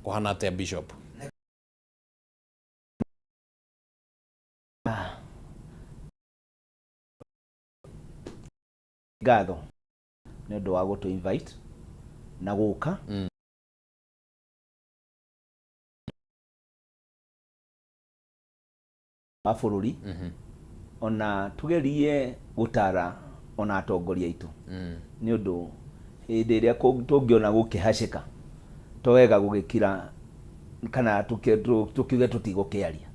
Kũhana atĩa, Bishop? Ngatho nĩ ũndũ wa gũtũ invite na gũka. Wa bũrũri ona tugerie gũtara ona atongoria aitũ nĩ ũndũ hĩndĩ ĩrĩa tũngĩona gũkĩhacĩka to wega gũgĩkira kana tũkiuge tũtigũkĩaria.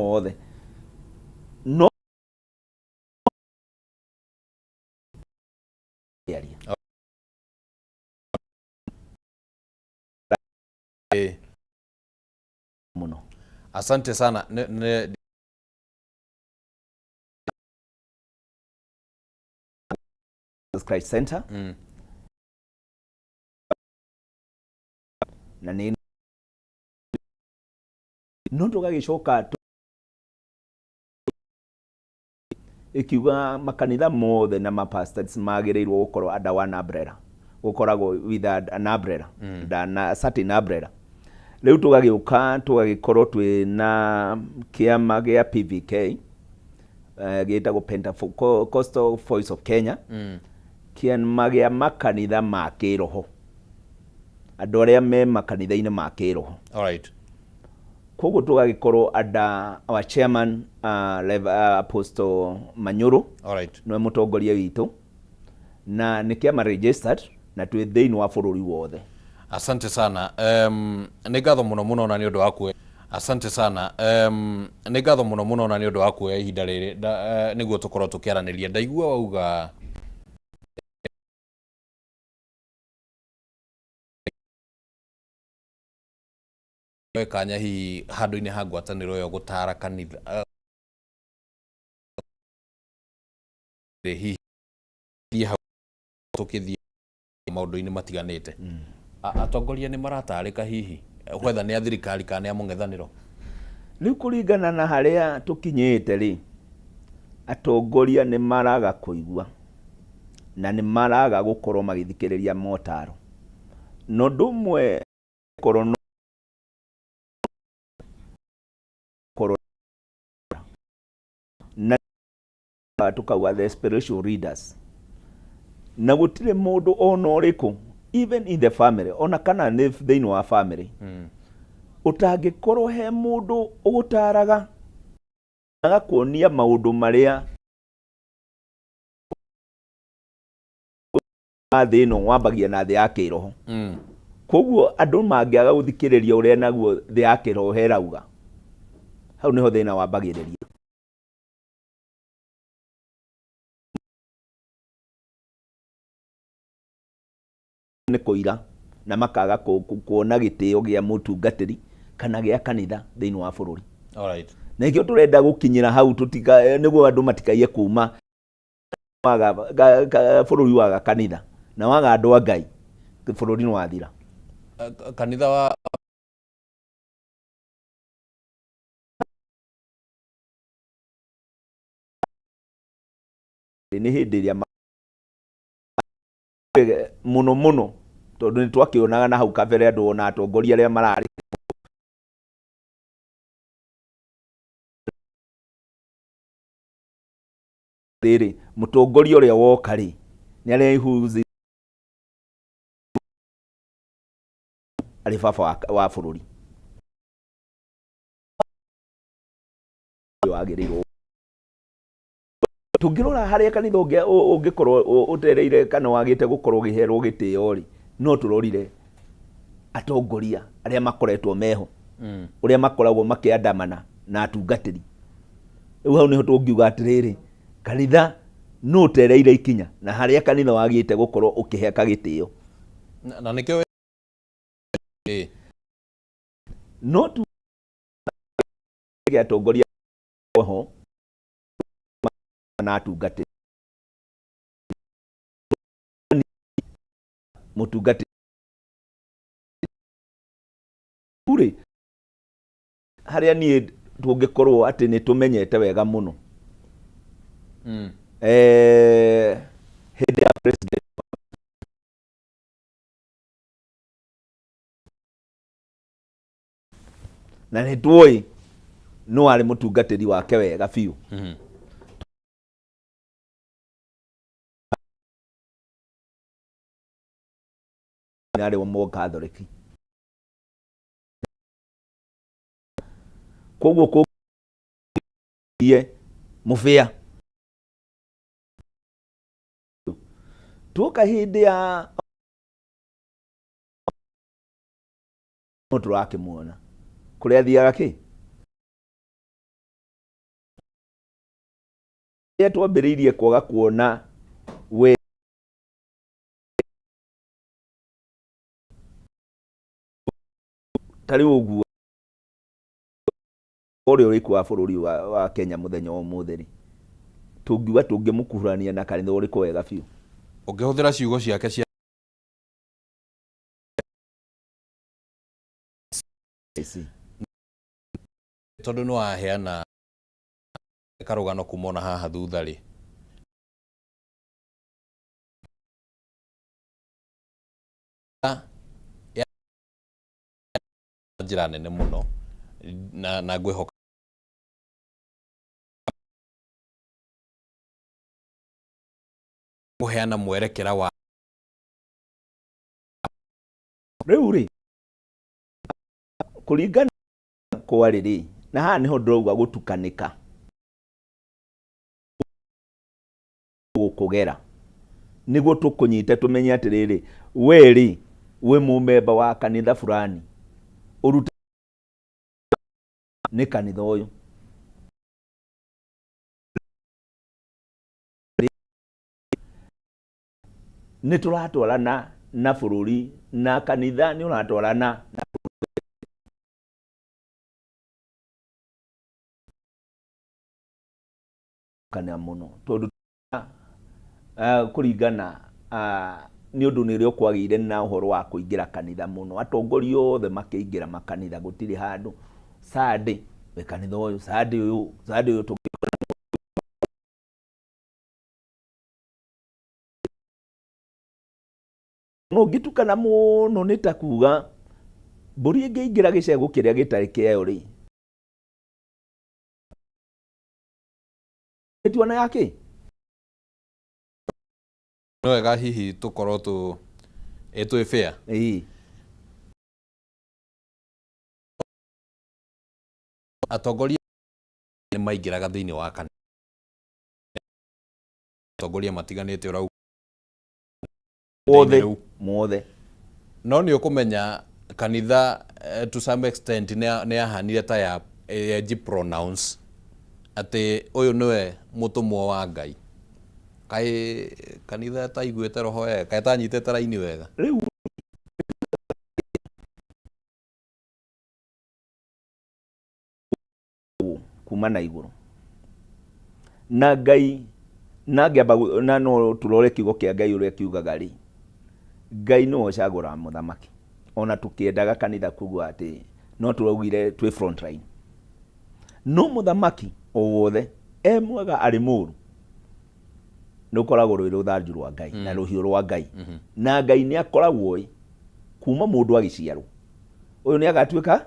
Othe no kĩaria. Mũno. Asante sana. Ne, Christ Center. Na nĩ no tũgagĩcoka ĩkiuga makanitha mothe na mapastors magĩrĩirwo gũkorwo under one umbrella, gũkoragwo with an umbrella, na certain umbrella. Rĩu tũgagĩũka tũgagĩkorwo twĩ na kĩama gĩa PVK, gĩtagwo Pentecostal Voice of Kenya, kĩama gĩa makanitha ma kĩroho, andũ arĩa me makanitha-inĩ ma kĩroho. Koguo tũgagĩkorwo under our chairman, Rev, Apostle Manyũrũ. Nĩwe mũtongoria witũ na nĩ kĩama registered na twĩ thĩinĩ wa bũrũri wothe. Asante sana. Nĩ ngatho mũno mũno na nĩ ũndũ wa kuoya. Asante sana. Nĩ ngatho mũno mũno na nĩ ũndũ wa kuoya ihinda rĩrĩ nĩguo tũkorwo tũkĩaranĩria. Ndaigua wauga we kanya hihi handũ-inĩ ha ngwatanĩro ĩyo gũtara kanitha, hihi thiĩ hau tũkĩthiĩ maũndũ-inĩ matiganĩte. Atongoria nĩ maratarĩka hihi whether nĩ a thirikari kana nĩ a mũng'ethanĩro? Rĩu kũringana na harĩa tũkinyĩte rĩ, atongoria nĩ maraga kũigua na nĩ maraga gũkorwo magĩthikĩrĩria motaro. Na ũndũ ũmwe korwo no korwo na tukauga the spiritual leaders, na gũtirĩ mũndũ ona ũrĩkũ, even in the family, ona kana nĩ thĩinĩ wa family, ũtangĩkorwo he mũndũ ũgũtaraga agakuonia maũndũ marĩa wa thĩ ĩno wambagia na thĩ ya kĩroho. Koguo andũ mangĩaga gũthikĩrĩria ũrĩa naguo thĩ ya kĩroho herauga, hau nĩho thĩna wambagĩrĩria. Nĩ kũira na makaga kuona gĩtĩo gĩa mũtungatĩri kana gĩa kanitha thĩinĩ wa bũrũri. Na nĩkĩo tũrenda gũkinyĩra hau tũtika, nĩguo andũ matikaiye kuma waga bũrũri waga kanitha na waga andũ a Ngai, bũrũri nĩ wathira. Kanitha wa Nĩ hĩndĩ ĩrĩa mũno mũno, tondũ nĩ twakĩonaga na hau kabere andũ ona atongoria arĩa mararĩ rĩrĩ, mũtongoria ũrĩa woka rĩ, nĩ arehuzi arĩ baba wa bũrũri wagĩrĩirwo. Tũngĩrora harĩa kanitha ũngĩkorwo ũtereire kana wagĩte gũkorwo ũgĩherwo gĩtĩo rĩ, no tũrorire atongoria arĩa makoretwo meho, ũrĩa makoragwo makĩandamana na atungatĩri. Rĩu hau nĩho tũngiuga atĩrĩrĩ, kanitha nũ ũtereire ikinya na harĩa kanitha wagĩte gũkorwo ũkĩheka gĩtĩo. Na nĩkĩo No tu atongoria ho na atungatĩri mũtungatĩri rĩ, harĩa niĩ tũngĩkorwo atĩ nĩ tũmenyete wega mũno. Hĩndĩ ya president na nĩ tuoĩ nũ warĩ mũtungatĩri wake wega biũ. Arĩ Mũkatholiki, koguo kũngie mũbĩa tuoka hĩndĩ ya no tũrakĩmuona kũrĩa athiaga kĩ rĩrĩa twambĩrĩirie kwaga kuona we ta rĩu ũguo ũrĩa ũrĩ wa bũrũri wa Kenya mũthenya wa ũmũthĩ rĩ, tũngiuga tũngĩmũkuhurania na kanitha ũrĩkũ wega biũ? Ũngĩhũthĩra ciugo ciake cia tondũ nĩ waheana karũgano kuma ona haha thutha rĩ, ya njĩra nene mũno na ngwĩhoka kũheana mwerekera wa Rĩu rĩ, kũringana kwarĩ rĩ, na haha nĩho ndĩrauga gũtukanĩka gũkũgera nĩguo tũkũnyite tũmenye atĩrĩrĩ, we rĩ, wĩ mũmemba wa kanitha fulani, ũrute nĩ kanitha ũyũ. Nĩ tũratwarana na bũrũri na kanitha nĩ ũratwarana na kana mũno tondũ kũringana nĩ ũndũ nĩ ũrĩa kwagĩire na ũhoro wa kũingĩra kanitha mũno, atongoria othe makĩingĩra makanitha, gũtirĩ handũ Sunday wĩ kanitha ũyũ, Sunday ũyũ, Sunday ũyũ. No ũngĩtukana mũno nĩ ta kuga mbũri ĩngĩingĩra gĩcegũ kĩrĩa gĩtarĩ kĩayo rĩ, ĩtuana ya kĩ? Nĩ wega hihi tũkorwo tũ ĩ twĩ fair. Atongoria nĩ maingĩraga thĩinĩ wa kanitha, atongoria matiganĩte ũrauga Othe. Mothe. No nĩ ũkũmenya kanitha to some extent nĩ yahanire ta ya pronounce atĩ ũyũ nĩwe mũtũmwo wa Ngai. Kaĩ kanitha ĩtaiguĩte roho wega, kaĩ ĩtanyitĩte raini wega? Rĩu kuma na igũrũ na Ngai na ngĩamba na no tũrore kiugo kĩa Ngai ũrĩa kiugaga rĩ, Ngai nĩwe ũcagũraga mũthamaki. Ona tũkĩendaga kanitha kuga atĩ no tũraugire twĩ front line, no mũthamaki o wothe e mwega arĩ mũru nĩ ũkoragwo rwĩ rũthanju rwa Ngai na rũhiũ rwa Ngai, na Ngai nĩ akoragwo ĩ kuma mũndũ agĩciarwo ũyũ nĩ agatuĩka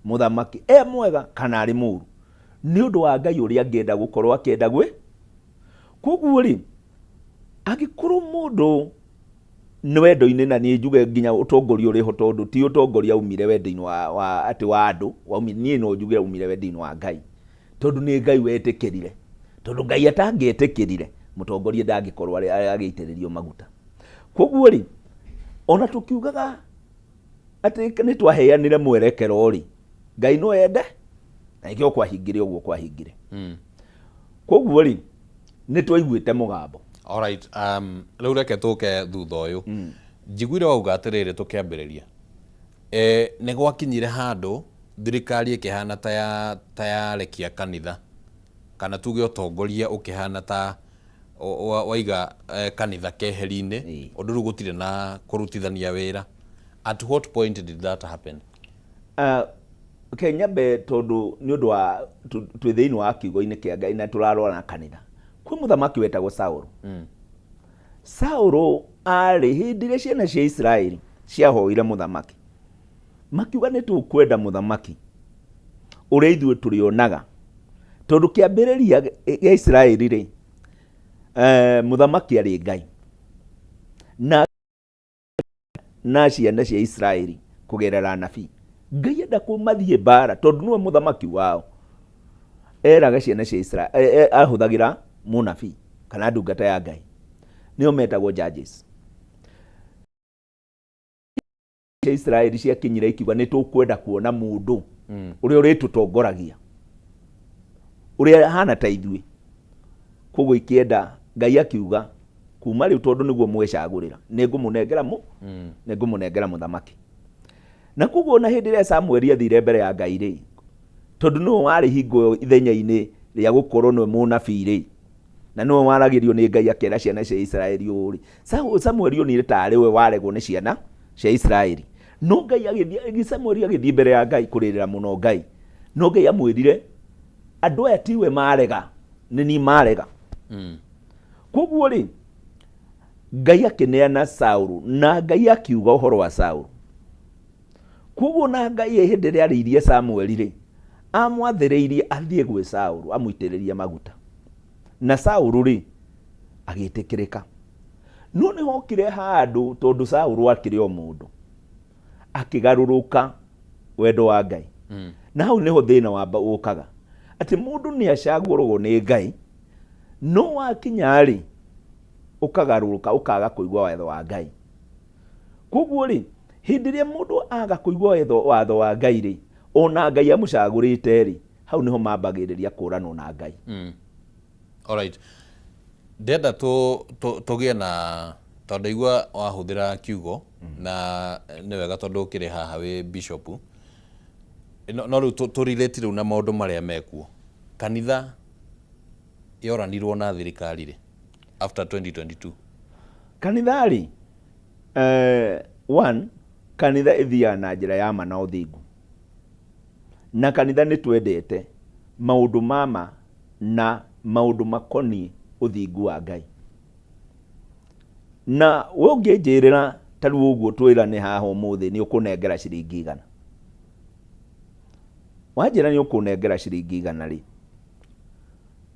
mũthamaki e mwega kana arĩ mũru, nĩ ũndũ wa Ngai ũrĩa angĩenda gũkorwo akĩenda gwĩ. Koguo rĩ, angĩkorwo mũndũ nĩ wendo-inĩ, na niĩ njuge nginya ũtongoria ũrĩ ho, tondũ ti ũtongoria umire wendo-inĩ wa atĩ wa andũ waumire, niĩ no njuge umire wendo-inĩ wa Ngai, tondũ nĩ Ngai wetĩkĩrire, tondũ Ngai atangĩetĩkĩrire mũtongoria ndangĩkorwo agĩitĩrĩrio maguta. Koguo rĩ, ona tũkiugaga atĩ nĩ twaheanire mwerekero rĩ, Ngai no ende na nĩkĩo kwahingire ũguo kwahingire. Koguo rĩ, nĩ twaiguĩte mũgambo. Alright, rĩu reke tũke thutha ũyũ. Njiguire wauga atĩrĩrĩ tũkĩambĩrĩria. Nĩ gwakinyire handũ thirikari ĩkĩhana ta ya ta yarekia kanitha, kana tuge ũtongoria ũkĩhana ta waiga kanitha keheri-inĩ, ũndũ rĩu gũtirĩ na kũrutithania wĩra. At what point did that happen? Reke nyambe tondũ nĩ ũndũ wa twĩ thĩinĩ wa kiugo-inĩ kĩa Ngai na tũrarora na kanitha. Kwĩ mũthamaki wetagwo Saũlũ. Saũlũ arĩ hĩndĩ ĩrĩa ciana cia Isiraeli ciahoire mũthamaki, makiuga nĩ tũkwenda mũthamaki ũrĩa ithuĩ tũrĩonaga, tondũ kĩambĩrĩria gĩa Isiraeli rĩ, mũthamaki arĩ Ngai na ciana cia Isiraeli kũgerera anabii. Ngai enda mathiĩ mbara tondũ nĩwe mũthamaki wao, eraga ciana cia Isiraeli, ahũthagĩra mũnabii kana ndungata ya Ngai, nĩo metagwo judges. Cia Isiraeli ciakinyire ikiuga nĩ tũkwenda kuona mũndũ ũrĩa ũrĩtũtongoragia, ũrĩa hana ta ithuĩ. Koguo ikĩenda Ngai akiuga kuma rĩu tondũ nĩguo mwecagũrĩra nĩ ngũmũnengera mũ nĩ ngũmũnengera mũthamaki. Na koguo ona hĩndĩ ĩrĩa Samueli athire mbere ya Ngai rĩ, tondũ nĩwe warĩ hingo ĩyo ithenya-inĩ rĩa gũkorwo nĩwe mũnabii rĩ, na nĩwe waragĩrio nĩ Ngai akera ciana cia Isiraeli ũũ rĩ, Samueli onire tarĩ we waregwo nĩ ciana cia Isiraeli. No Ngai agĩthiĩ, Samueli agĩthiĩ mbere ya Ngai kũrĩrĩra mũno Ngai. No Ngai amwĩrire andũ aya tiwe marega, nĩ niĩ marega. Koguo rĩ, Ngai akĩneana Saũlũ na Ngai akiuga ũhoro wa Saũlũ. Koguo na Ngai hĩndĩ ĩrĩa arĩirie Samueli rĩ, amwathĩrĩirie athiĩ gwĩ Saũlũ amũitĩrĩrie maguta. Na Saũlũ rĩ, agĩtĩkĩrĩka. No nĩ hokire handũ tondũ Saũlũ akĩrĩ o mũndũ, akĩgarũrũka wendo wa Ngai. Na hau nĩho thĩna wamba ũkaga, atĩ mũndũ nĩ acagũragwo nĩ Ngai, no wakinya rĩ, ũkagarũrũka ũkaga kũigua watho wa Ngai. Koguo rĩ, hĩndĩ ĩrĩa mũndũ aga kũigua watho wa Ngai rĩ, ona Ngai amũcagũrĩte rĩ, hau nĩho mambagĩrĩria kũranwo na Ngai. Alright. Ndĩrenda tũgĩe na tondũ ndaigua wahũthĩra kiugo na nĩ wega tondũ ũkĩrĩ haha wĩ bishop. No rĩu tũ relate rĩu na maũndũ marĩa mekuo. Kanitha yoranirwo na thirikari rĩ after 2022? Kanitha rĩ, one, kanitha ĩthiaga na njĩra ya ma na ũthingu. Na kanitha nĩ twendete maũndũ ma ma na maũndũ makoniĩ ũthingu wa Ngai. Na we ũngĩnjĩrĩra ta rĩu ũguo twĩrane haha ũmũthĩ nĩ ũkũnengera ciringi 100. Wanjĩra nĩ ũkũnengera ciringi 100 rĩ,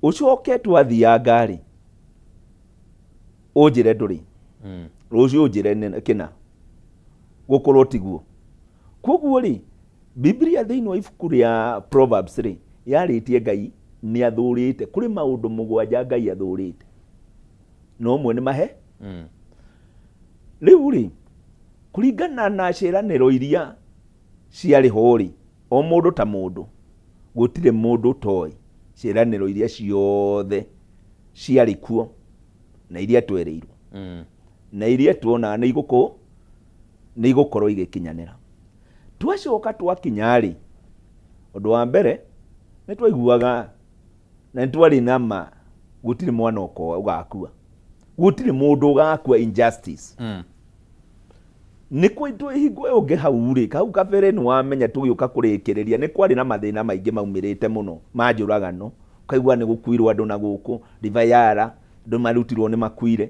ũcoke twathianga rĩ, ũnjĩre ndũrĩ. Rũciũ ũnjĩre kĩna. Gũkorwo tiguo. Koguo rĩ, Biblia thĩinĩ wa ibuku rĩa Proverbs rĩ, yarĩtie Ngai nĩ athũrĩte, kũrĩ maũndũ 7 Ngai athũrĩte. No ũmwe nĩ mahe. Rĩu rĩ, kũringana na ciĩranĩro iria ciarĩ ho rĩ, o mũndũ ta mũndũ, gũtirĩ mũndũ ũtoĩ ciĩranĩro iria ciothe ciarĩ kuo na iria twerĩirwo. Na iria tuonaga nĩ igũkorwo igĩkinyanĩra. Twacoka twakinya rĩ, ũndũ wa mbere nĩ twaiguaga na nĩ twarĩ na ma gũtirĩ mwana ũgakua, gũtirĩ mũndũ ũgakua injustice. Nĩ kwĩ hingo ĩyo ũngĩ hau rĩ, hau kabere nĩ wamenya tũgĩũka kũrĩkĩrĩria nĩ kwarĩ na mathĩna maingĩ maumĩrĩte mũno ma njũragano, ũkaigua nĩ gũkuirwo andũ na gũkũ River andũ marutirwo nĩ makuire.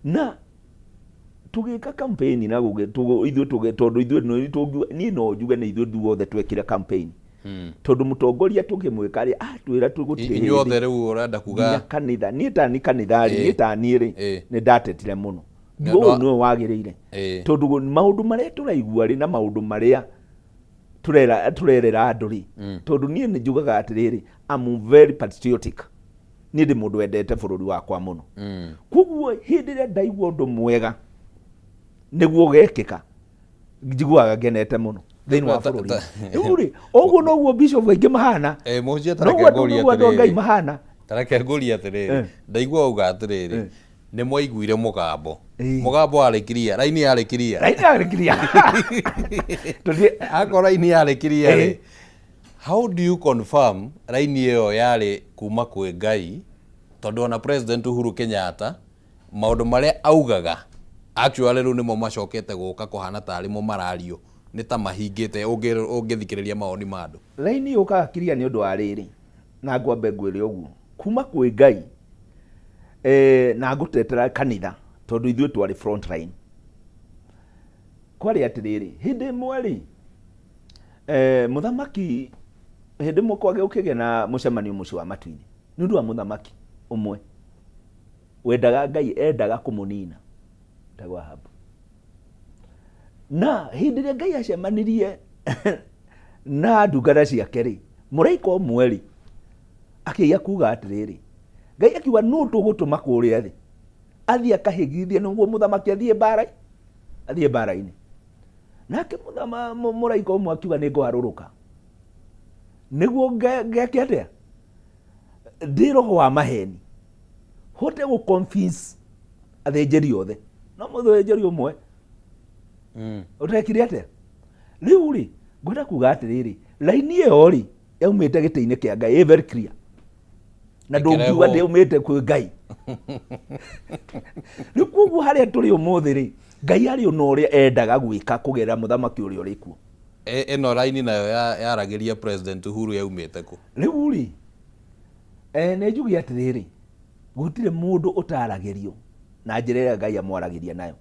Na tũgĩka campaign na ithuĩ tondũ ithuĩ nĩ tũngiuga, niĩ no njuge nĩ ithuĩ ithuothe twekire campaign. Tondũ mũtongoria tũkĩmwĩka rĩ, atwĩra tu gũtirĩ hĩndĩ. Inyuothe rĩu ũrenda kuga nginya kanitha, niĩ ta ni kanitha rĩ, niĩ ta niĩ rĩ, nĩ ndatetire mũno. Ngiuga ũyũ nĩwe wagĩrĩire. Tondũ maũndũ marĩa tũraigua rĩ, na maũndũ marĩa tũrerera andũ rĩ, tondũ niĩ nĩ njugaga atĩrĩrĩ, I'm very patriotic. Niĩ ndĩ mũndũ wendete bũrũri wakwa mũno. Koguo hĩndĩ ĩrĩa ndaigua ũndũ mwega nĩguo ũgekĩka, njiguaga ngenete mũno thĩinĩ wa bũrũri. Rĩu rĩ, ũguo noguo bishop aingĩ mahana. Mũhunjia, ta reke Noguo ngũrie andũ a Ngai atĩrĩrĩ. mahana. Ta reke ngũrie atĩrĩrĩ. Ndaigua wauga atĩrĩrĩ, nĩ mwaiguire mũgambo. Mũgambo warĩ clear, raini yarĩ clear. Raini yarĩ clear. Akorwo raini yarĩ clear rĩ, how do you confirm raini ĩyo yarĩ kuma kwĩ Ngai? Tondũ ona President Uhuru Kenyatta maũndũ marĩa augaga actually rĩu nĩmo macokete gũka kũhana tarĩ mo marario, nĩ ta mahingĩte ũngĩthikĩrĩria mawoni ma andũ. Raini yũkaga clear nĩ ũndũ wa rĩrĩ, na ngwambe ngwĩre ũguo, kuma kwĩ Ngai, na ngũtetera kanitha. Tondũ ithuĩ twarĩ front line. Kwarĩ atĩrĩrĩ, hĩndĩ ĩmwe rĩ, mũthamaki, hĩndĩ ĩmwe kwagĩa gũkĩgĩa na mũcemanio mũciĩ wa matu-inĩ, nĩ ũndũ wa mũthamaki ũmwe wendaga Ngai endaga kũmũnina, etagwo Ahabu. Na hĩndĩ ĩrĩa Ngai acemanirie na ndungata ciake rĩ, mũraika ũmwe rĩ, akĩgĩa kuga atĩrĩrĩ, Ngai akiuga nũ tũgũtũma kũrĩa thĩ athiĩ akahĩgithie nĩguo mũthamaki athiĩ mbara athiĩ mbara-inĩ. Nake mũraika ũmwe akiuga nĩ ngũharũrũka nĩguo ngeke atĩa, ndĩ roho wa maheni hote gũ convince athĩnjĩri othe, no mũthĩnjĩri ũmwe ũtekire atĩa. Rĩu rĩ, ngwenda kuga atĩrĩrĩ, raini ĩyo rĩ yaumĩte gĩtĩ-inĩ kĩa Ngai, ĩ very clear, na ndũngiuga Ĩkĩrehwo. ndĩumĩte kwĩ Ngai. Rĩu koguo harĩa tũrĩ ũmũthĩ rĩ, Ngai arĩ ona ũrĩa endaga gwĩka kũgerera mũthamaki ũrĩa ũrĩ kuo. Ĩno raini nayo yaragĩria President Uhuru yaumĩte kũ? Rĩu rĩ, nĩ njuge atĩrĩrĩ, gũtirĩ mũndũ ũtaragĩrio na njĩra ĩrĩa Ngai amwaragĩria nayo.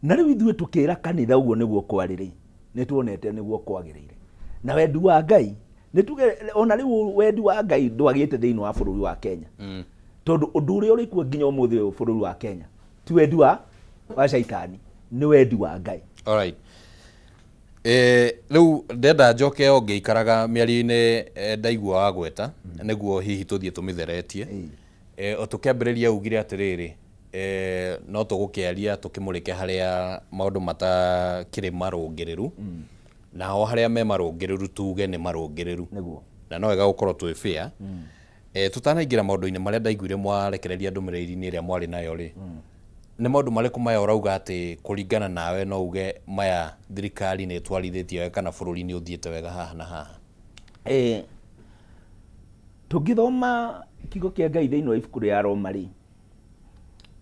Na rĩu ithuĩ tũkĩra kanitha ũguo nĩguo kwarĩ rĩ, nĩ tuonete nĩguo kwagĩrĩire. Na wendi wa Ngai, nĩ tuge ona rĩu wendi wa Ngai ndwagĩte thĩinĩ wa bũrũri wa Kenya. Tondũ ũndũ ũrĩa ũrĩ kuo nginya ũmũthĩ ũyũ bũrũri wa Kenya, ti wendi wa caitani, nĩ wendi wa Ngai. Alright. Rĩu ndenda njoke o ngĩikaraga mĩario-inĩ, ndaigua wagweta, nĩguo hihi tũthiĩ tũmĩtheretie. O tũkĩambĩrĩria ugire atĩrĩrĩ, no tũgũkĩaria tũkĩmũrĩke harĩa maũndũ matakĩrĩ marũngĩrĩru, naho harĩa me marũngĩrĩru tuge nĩ marũngĩrĩru. Nĩguo. Na no wega gũkorwo twĩ fair. Tũtanaingĩra maũndũ-inĩ marĩa ndaiguire mwarekereria ndũmĩrĩri-inĩ ĩrĩa mwarĩ nayo rĩ, nĩ maũndũ marĩkũ maya ũrauga atĩ kũringana nawe no uge maya thirikari nĩ ĩtwarithĩtie wega kana bũrũri nĩ ũthiĩte wega haha na haha? Tũngĩthoma kiugo kĩa Ngai thĩinĩ wa ibuku rĩa Roma rĩ,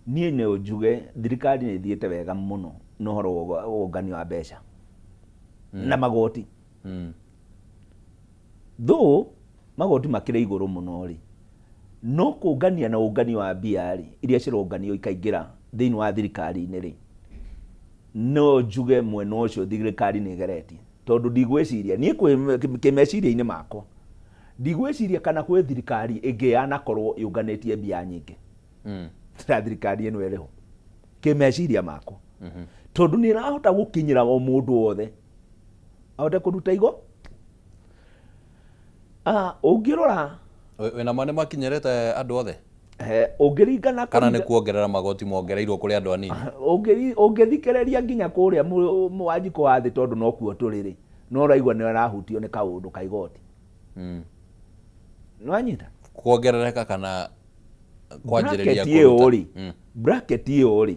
niĩ no njuge thirikari nĩ ĩthiĩte wega mũno na ũhoro wa ũngania wa mbeca na magoti. Though magoti makĩrĩ igũrũ mũno rĩ, no kũngania na ũngania wa mbia rĩ, iria cironganio ikaingĩra thĩinĩ wa thirikari-inĩ rĩ, no njuge mwena ũcio thirikari nĩ ĩgeretie. Tondũ ndigwĩciria, niĩ kĩmeciria-inĩ makwa, ndigwĩciria kana kwĩ thirikari ĩngĩ yanakorwo yũnganĩtie mbia nyingĩ ta thirikari ĩno ĩrĩho, kĩmeciria makwa. Tondũ nĩ ĩrahota gũkinyĩra o mũndũ wothe ahote kũruta igo. Ũngĩrora Wĩna ma nĩ makinyĩrĩte andũ othe? Ũngĩringana Kana nĩ kuongerera magoti mongereirwo kũrĩ andũ anini? Ũngĩthikĩrĩria nginya kũrĩa Wanjikũ wa thĩ, tondũ no kuo tũrĩ rĩ, no ũraigua nĩ arahutio nĩ kaũndũ ka igoti. Nĩwanyita? Kuongerereka kana kwanjĩrĩria Bracket ĩyo kũruta? rĩ, bracket ĩyo rĩ,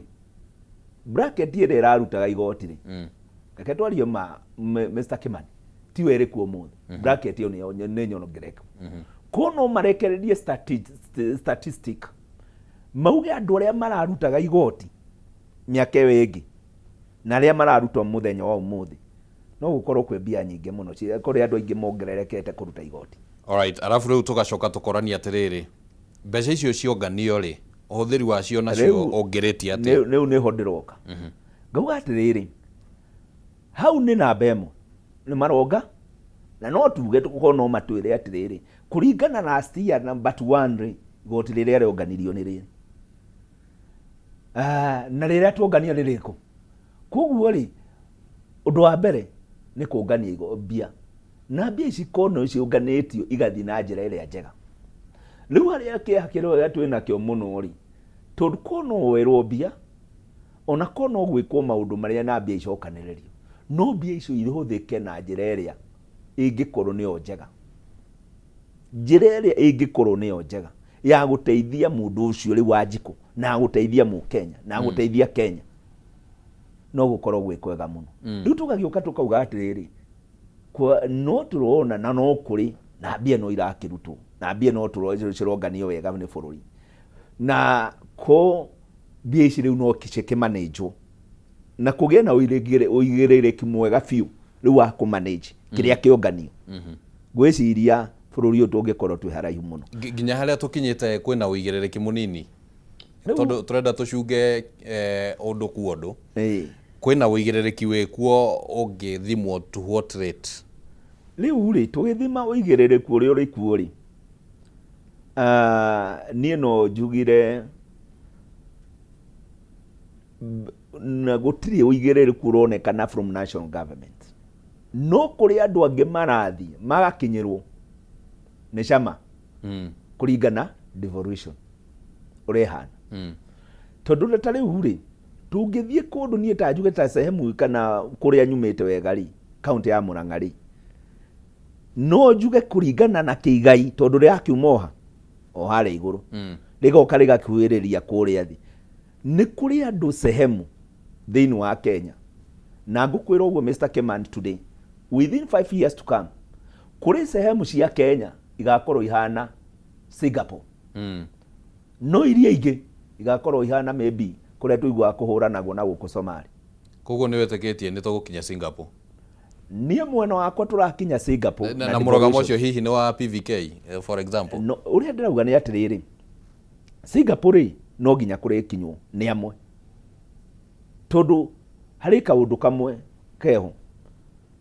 bracket ĩrĩa ĩrarutaga igoti rĩ, reke twarie ma Mr. Kimani, tiyo ĩrĩ kuo ũmũthĩ. Bracket ĩyo nĩ nyongereku. Ko no marekererie statistic mauge andũ arĩa mararutaga igoti mĩaka ĩyo ĩngĩ na arĩa mararuta mũthenya wa ũmũthĩ, no gũkorwo kwĩ mbia nyingĩ mũno kũrĩ andũ aingĩ mongererekete kũruta igoti. Alright, arabu rĩu tũgacoka tũkorania atĩrĩrĩ, mbeca icio cionganio rĩ, ũhũthĩri wacio nacio ũngĩrĩtie atĩa? Rĩu nĩho ndĩroka. Ngauga atĩrĩrĩ, hau nĩ namba ĩmwe nĩ maronga, na no tuge tũkorwo no matwĩre atĩrĩrĩ, kũringana last year number 1 rĩ, igoti rĩrĩa rĩonganirio nĩ rĩrĩ. Na rĩrĩa tuongania nĩ rĩrĩkũ? Koguo rĩ, ũndũ wa mbere nĩ kũngania mbia. Na mbia ici kono ciũnganĩtio igathiĩ na njĩra ĩrĩa njega. Rĩu harĩa kĩeha kĩrĩa twĩ nakĩo mũno rĩ, tondũ kono werwo mbia, ona kono gwĩkwo maũndũ marĩa na mbia icokanĩrĩrio, no mbia icio ihũthĩke na njĩra ĩrĩa ĩngĩkorwo nĩyo njega. Njĩra ĩrĩa ĩngĩkorwo nĩyo njega ya gũteithia mũndũ ũcio rĩu Wanjikũ, na ya gũteithia Mũkenya, na ya gũteithia Kenya, no gũkorwo gwĩ kwega mũno. Rĩu tũgagĩũka tũkauga atĩrĩrĩ, no tũrona na no kũrĩ na mbia no irakĩrutwo, na mbia no cironganio wega nĩ bũrũri, na ko mbia ici rĩu no cikĩmanĩnjwo na kũgĩe na ũigĩrĩrĩki mwega biũ rĩu wa kũmanage kĩrĩa kĩonganio. Ngwĩciria bũrũri ũyũ tũngĩkorwo twĩ haraihu mũno. Nginya harĩa tũkinyĩte kwĩna ũigĩrĩrĩki mũnini? Tondũ tũrenda tũcunge ũndũ ku ũndũ. Ĩĩ. Kwĩna ũigĩrĩrĩki wĩkuo ũngĩthimwo to what rate? Rĩu rĩ, tũgĩthima ũigĩrĩrĩku ũrĩa ũrĩ kuo rĩ, niĩ no njugire na gũtirĩ ũigĩrĩrĩku ũronekana from national government, no kũrĩ andũ angĩ marathiĩ magakinyĩrwo nĩ cama kũringana devolution ũrĩa ĩhana. Tondũ ta rĩu rĩ, tũngĩthiĩ kũndũ, niĩ ta njuge ta sehemu kana kũrĩa nyumĩte wega rĩ, kaunti ya Murang'a rĩ, no njuge kũringana na kĩigai, tondũ rĩrakiuma oha o harĩa igũrũ, rĩgoka rĩgakuhĩrĩria kũrĩa thĩ. Nĩ kũrĩ andũ sehemu thĩinĩ wa Kenya, na ngũkwĩra ũguo, Mr. Keman, today, within 5 years to come, kũrĩ sehemu cia Kenya igakorwo ihana Singapore, no iria ingĩ igakorwo ihana maybe kũrĩa tũiguaga kũhũranagwo na gũkũ Somali. Koguo nĩ wĩtĩkĩtie nĩ tũgũkinya Singapore? Niĩ mwena wakwa tũrakinya Singapore. Na mũrũgamo ũcio hihi nĩ wa PVK, for example? No, ũrĩa ndĩrauga nĩ atĩrĩrĩ, Singapore rĩ, no nginya kũrĩkinywo nĩ amwe, tondũ harĩ kaũndũ kamwe keho.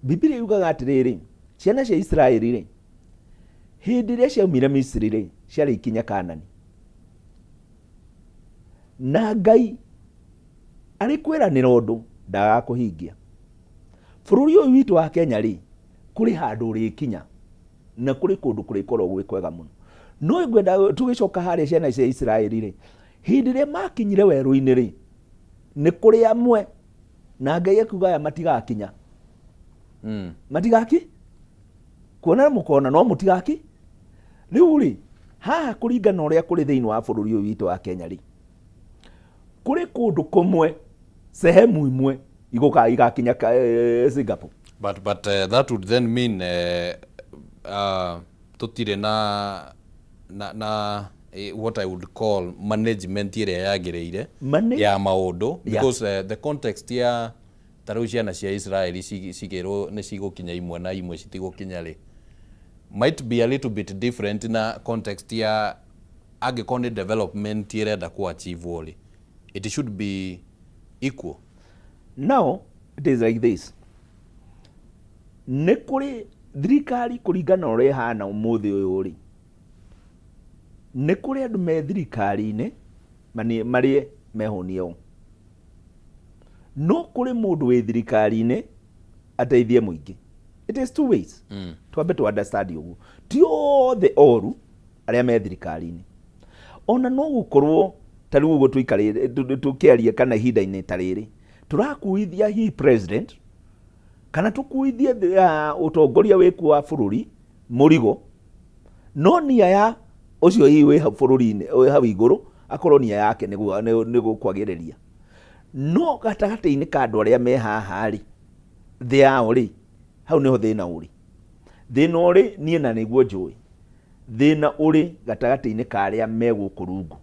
Bibilia yugaga atĩrĩrĩ, ciana cia Isiraeli rĩ, hĩndĩ ĩrĩa ciaumire Misiri rĩ, ciarĩ ikinya Kanani, na Ngai arĩ kwĩranĩra ũndũ ndagaga kũhingia. Bũrũri ũyũ witũ wa Kenya rĩ, kũrĩ handũ ũrĩkinya na kũrĩ kũndũ kũrĩkorwo gwĩ kwega mũno. No ngwenda tũgĩcoka harĩa ciana cia Isiraeli rĩ, hĩndĩ ĩrĩa makinyire werũ-inĩ rĩ, nĩ kũrĩ amwe na Ngai akiuga aya matigakinya. Matigaki kuona mũkona, no mũtigaki. Rĩu rĩ, haha kũringana na ũrĩa kũrĩ thĩinĩ wa bũrũri ũyũ witũ wa Kenya rĩ, kũrĩ kũndũ kũmwe, sehemu imwe igũka igakinya Singapore. But that would then mean tũtirĩ na what I would call management ĩrĩa yagĩrĩire ya maũndũ, because the context ya ta rĩu ciana cia Israeli cikĩrwo nĩ cigũkinya imwe na imwe citigũkinya rĩ, might be a little bit different na context ya angĩkorwo nĩ development ĩrenda ku achieve rĩ, it should be equal. Now it is like this: nĩ kũrĩ thirikari, kũringana na ũrĩa ĩhana ũmũthĩ ũyũ rĩ, nĩ kũrĩ andũ me thirikari-inĩ marĩe mehũnie o, no kũrĩ mũndũ wĩ thirikari-inĩ ateithie mũingĩ. It is two ways. Twambe tu understand ũguo, ti othe oru arĩa me thirikari-inĩ. Ona no gũkorwo ta rĩu ũguo tũikarĩte tũkĩaria, kana ihinda-inĩ ta rĩrĩ tũrakuithia hihi president kana tũkuithie ũtongoria wĩkuo wa bũrũri mũrigo, no nia ya ũcio hihi wĩ hau bũrũri-inĩ, wĩ hau igũrũ, akorwo nia yake nĩ gũkwagĩrĩria, no gatagatĩ-inĩ ka andũ arĩa me haha rĩ, thĩ yao rĩ, hau nĩho thĩna ũrĩ. Thĩna ũrĩ, niĩ na nĩguo njũĩ, thĩna ũrĩ gatagatĩ-inĩ ka arĩa me gũkũ rungu.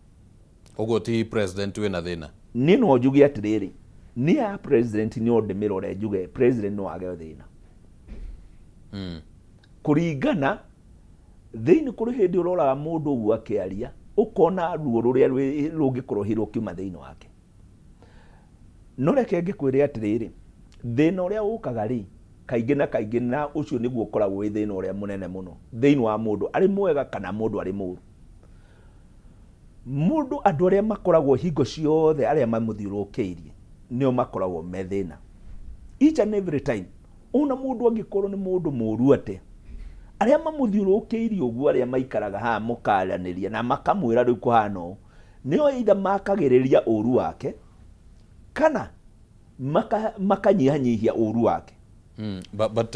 Ũguo ti president wĩna thĩna? Niĩ no njuge atĩrĩrĩ, niĩ ya president no ndĩmĩrore njuge president no age thĩna kũringana thĩinĩ. Kũrĩ hĩndĩ ũroraga mũndũ ũguo akĩaria, ũkona ruo rũrĩa rũngĩkorwo hihi rũkiuma thĩinĩ wake. No reke ngĩkwĩre atĩrĩrĩ, thĩna ũrĩa ũkaga rĩ, kaingĩ na kaingĩ, na ũcio nĩguo ũkoragwo wĩ thĩna ũrĩa mũnene mũno thĩinĩ wa mũndũ arĩ mwega kana mũndũ arĩ mũũru, mũndũ, andũ arĩa makoragwo hingo ciothe, arĩa mamũthiũrũrũkĩirie, nĩo makoragwo me thĩna each and every time. Ona mũndũ angĩkorwo nĩ mũndũ mũũru atĩa, arĩa mamũthiũrũrũkĩirie ũguo, arĩa maikaraga haha mũkaranĩria na makamwĩra rĩu kũhana ũũ, nĩo either makagĩrĩria ũru wake kana makanyihanyihia ũru wake. But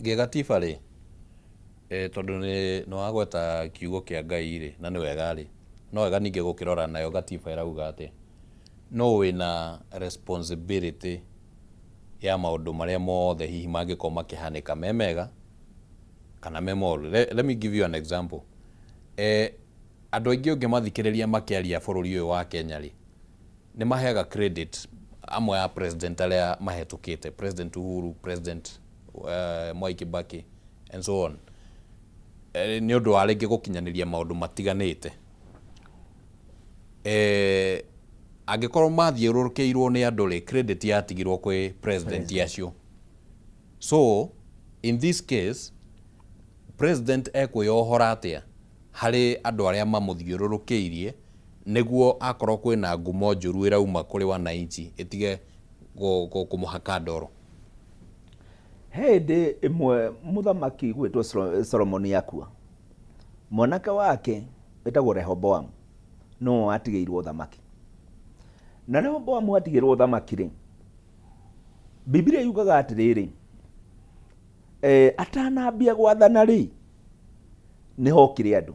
gĩgatiba rĩ, tondũ nĩ wagweta kiugo kĩa Ngai rĩ, na nĩ wega rĩ, no wega ningĩ gũkĩrora nayo gatiba ĩrauga atĩa. No wĩna responsibility ya maũndũ marĩa mothe hihi mangĩkorwo makĩhanĩka me mega kana me moru. Let me give you an example. Andũ aingĩ ũngĩmathikĩrĩria makĩaria bũrũri ũyũ wa Kenya rĩ, nĩ maheaga credit amwe a president arĩa mahĩtũkĩte, President Uhuru, President Mwai Kibaki and so on, nĩ ũndũ wa rĩngĩ gũkinyanĩria maũndũ matiganĩte. Angĩkorwo mathiũrũrũkĩirwo nĩ andũ rĩ, credit yatigirwo kwĩ president acio. So in this case president ekwĩyohora atĩa harĩ andũ arĩa mamũthiũrũrũkĩirie nĩguo akorwo kwĩna ngumo njũru ĩrauma kũrĩ wananchi ĩtige kũmũhaka ndoro? He hĩndĩ ĩmwe mũthamaki gwĩtwo Solomoni akua, mwanake wake wĩtagwo Rehoboamu no atigĩirwo ũthamaki. Na Rehoboamu atigĩrwo ũthamaki rĩ, Bibilia yugaga atĩrĩrĩ, atanambia gwathana rĩ, nĩ hokire andũ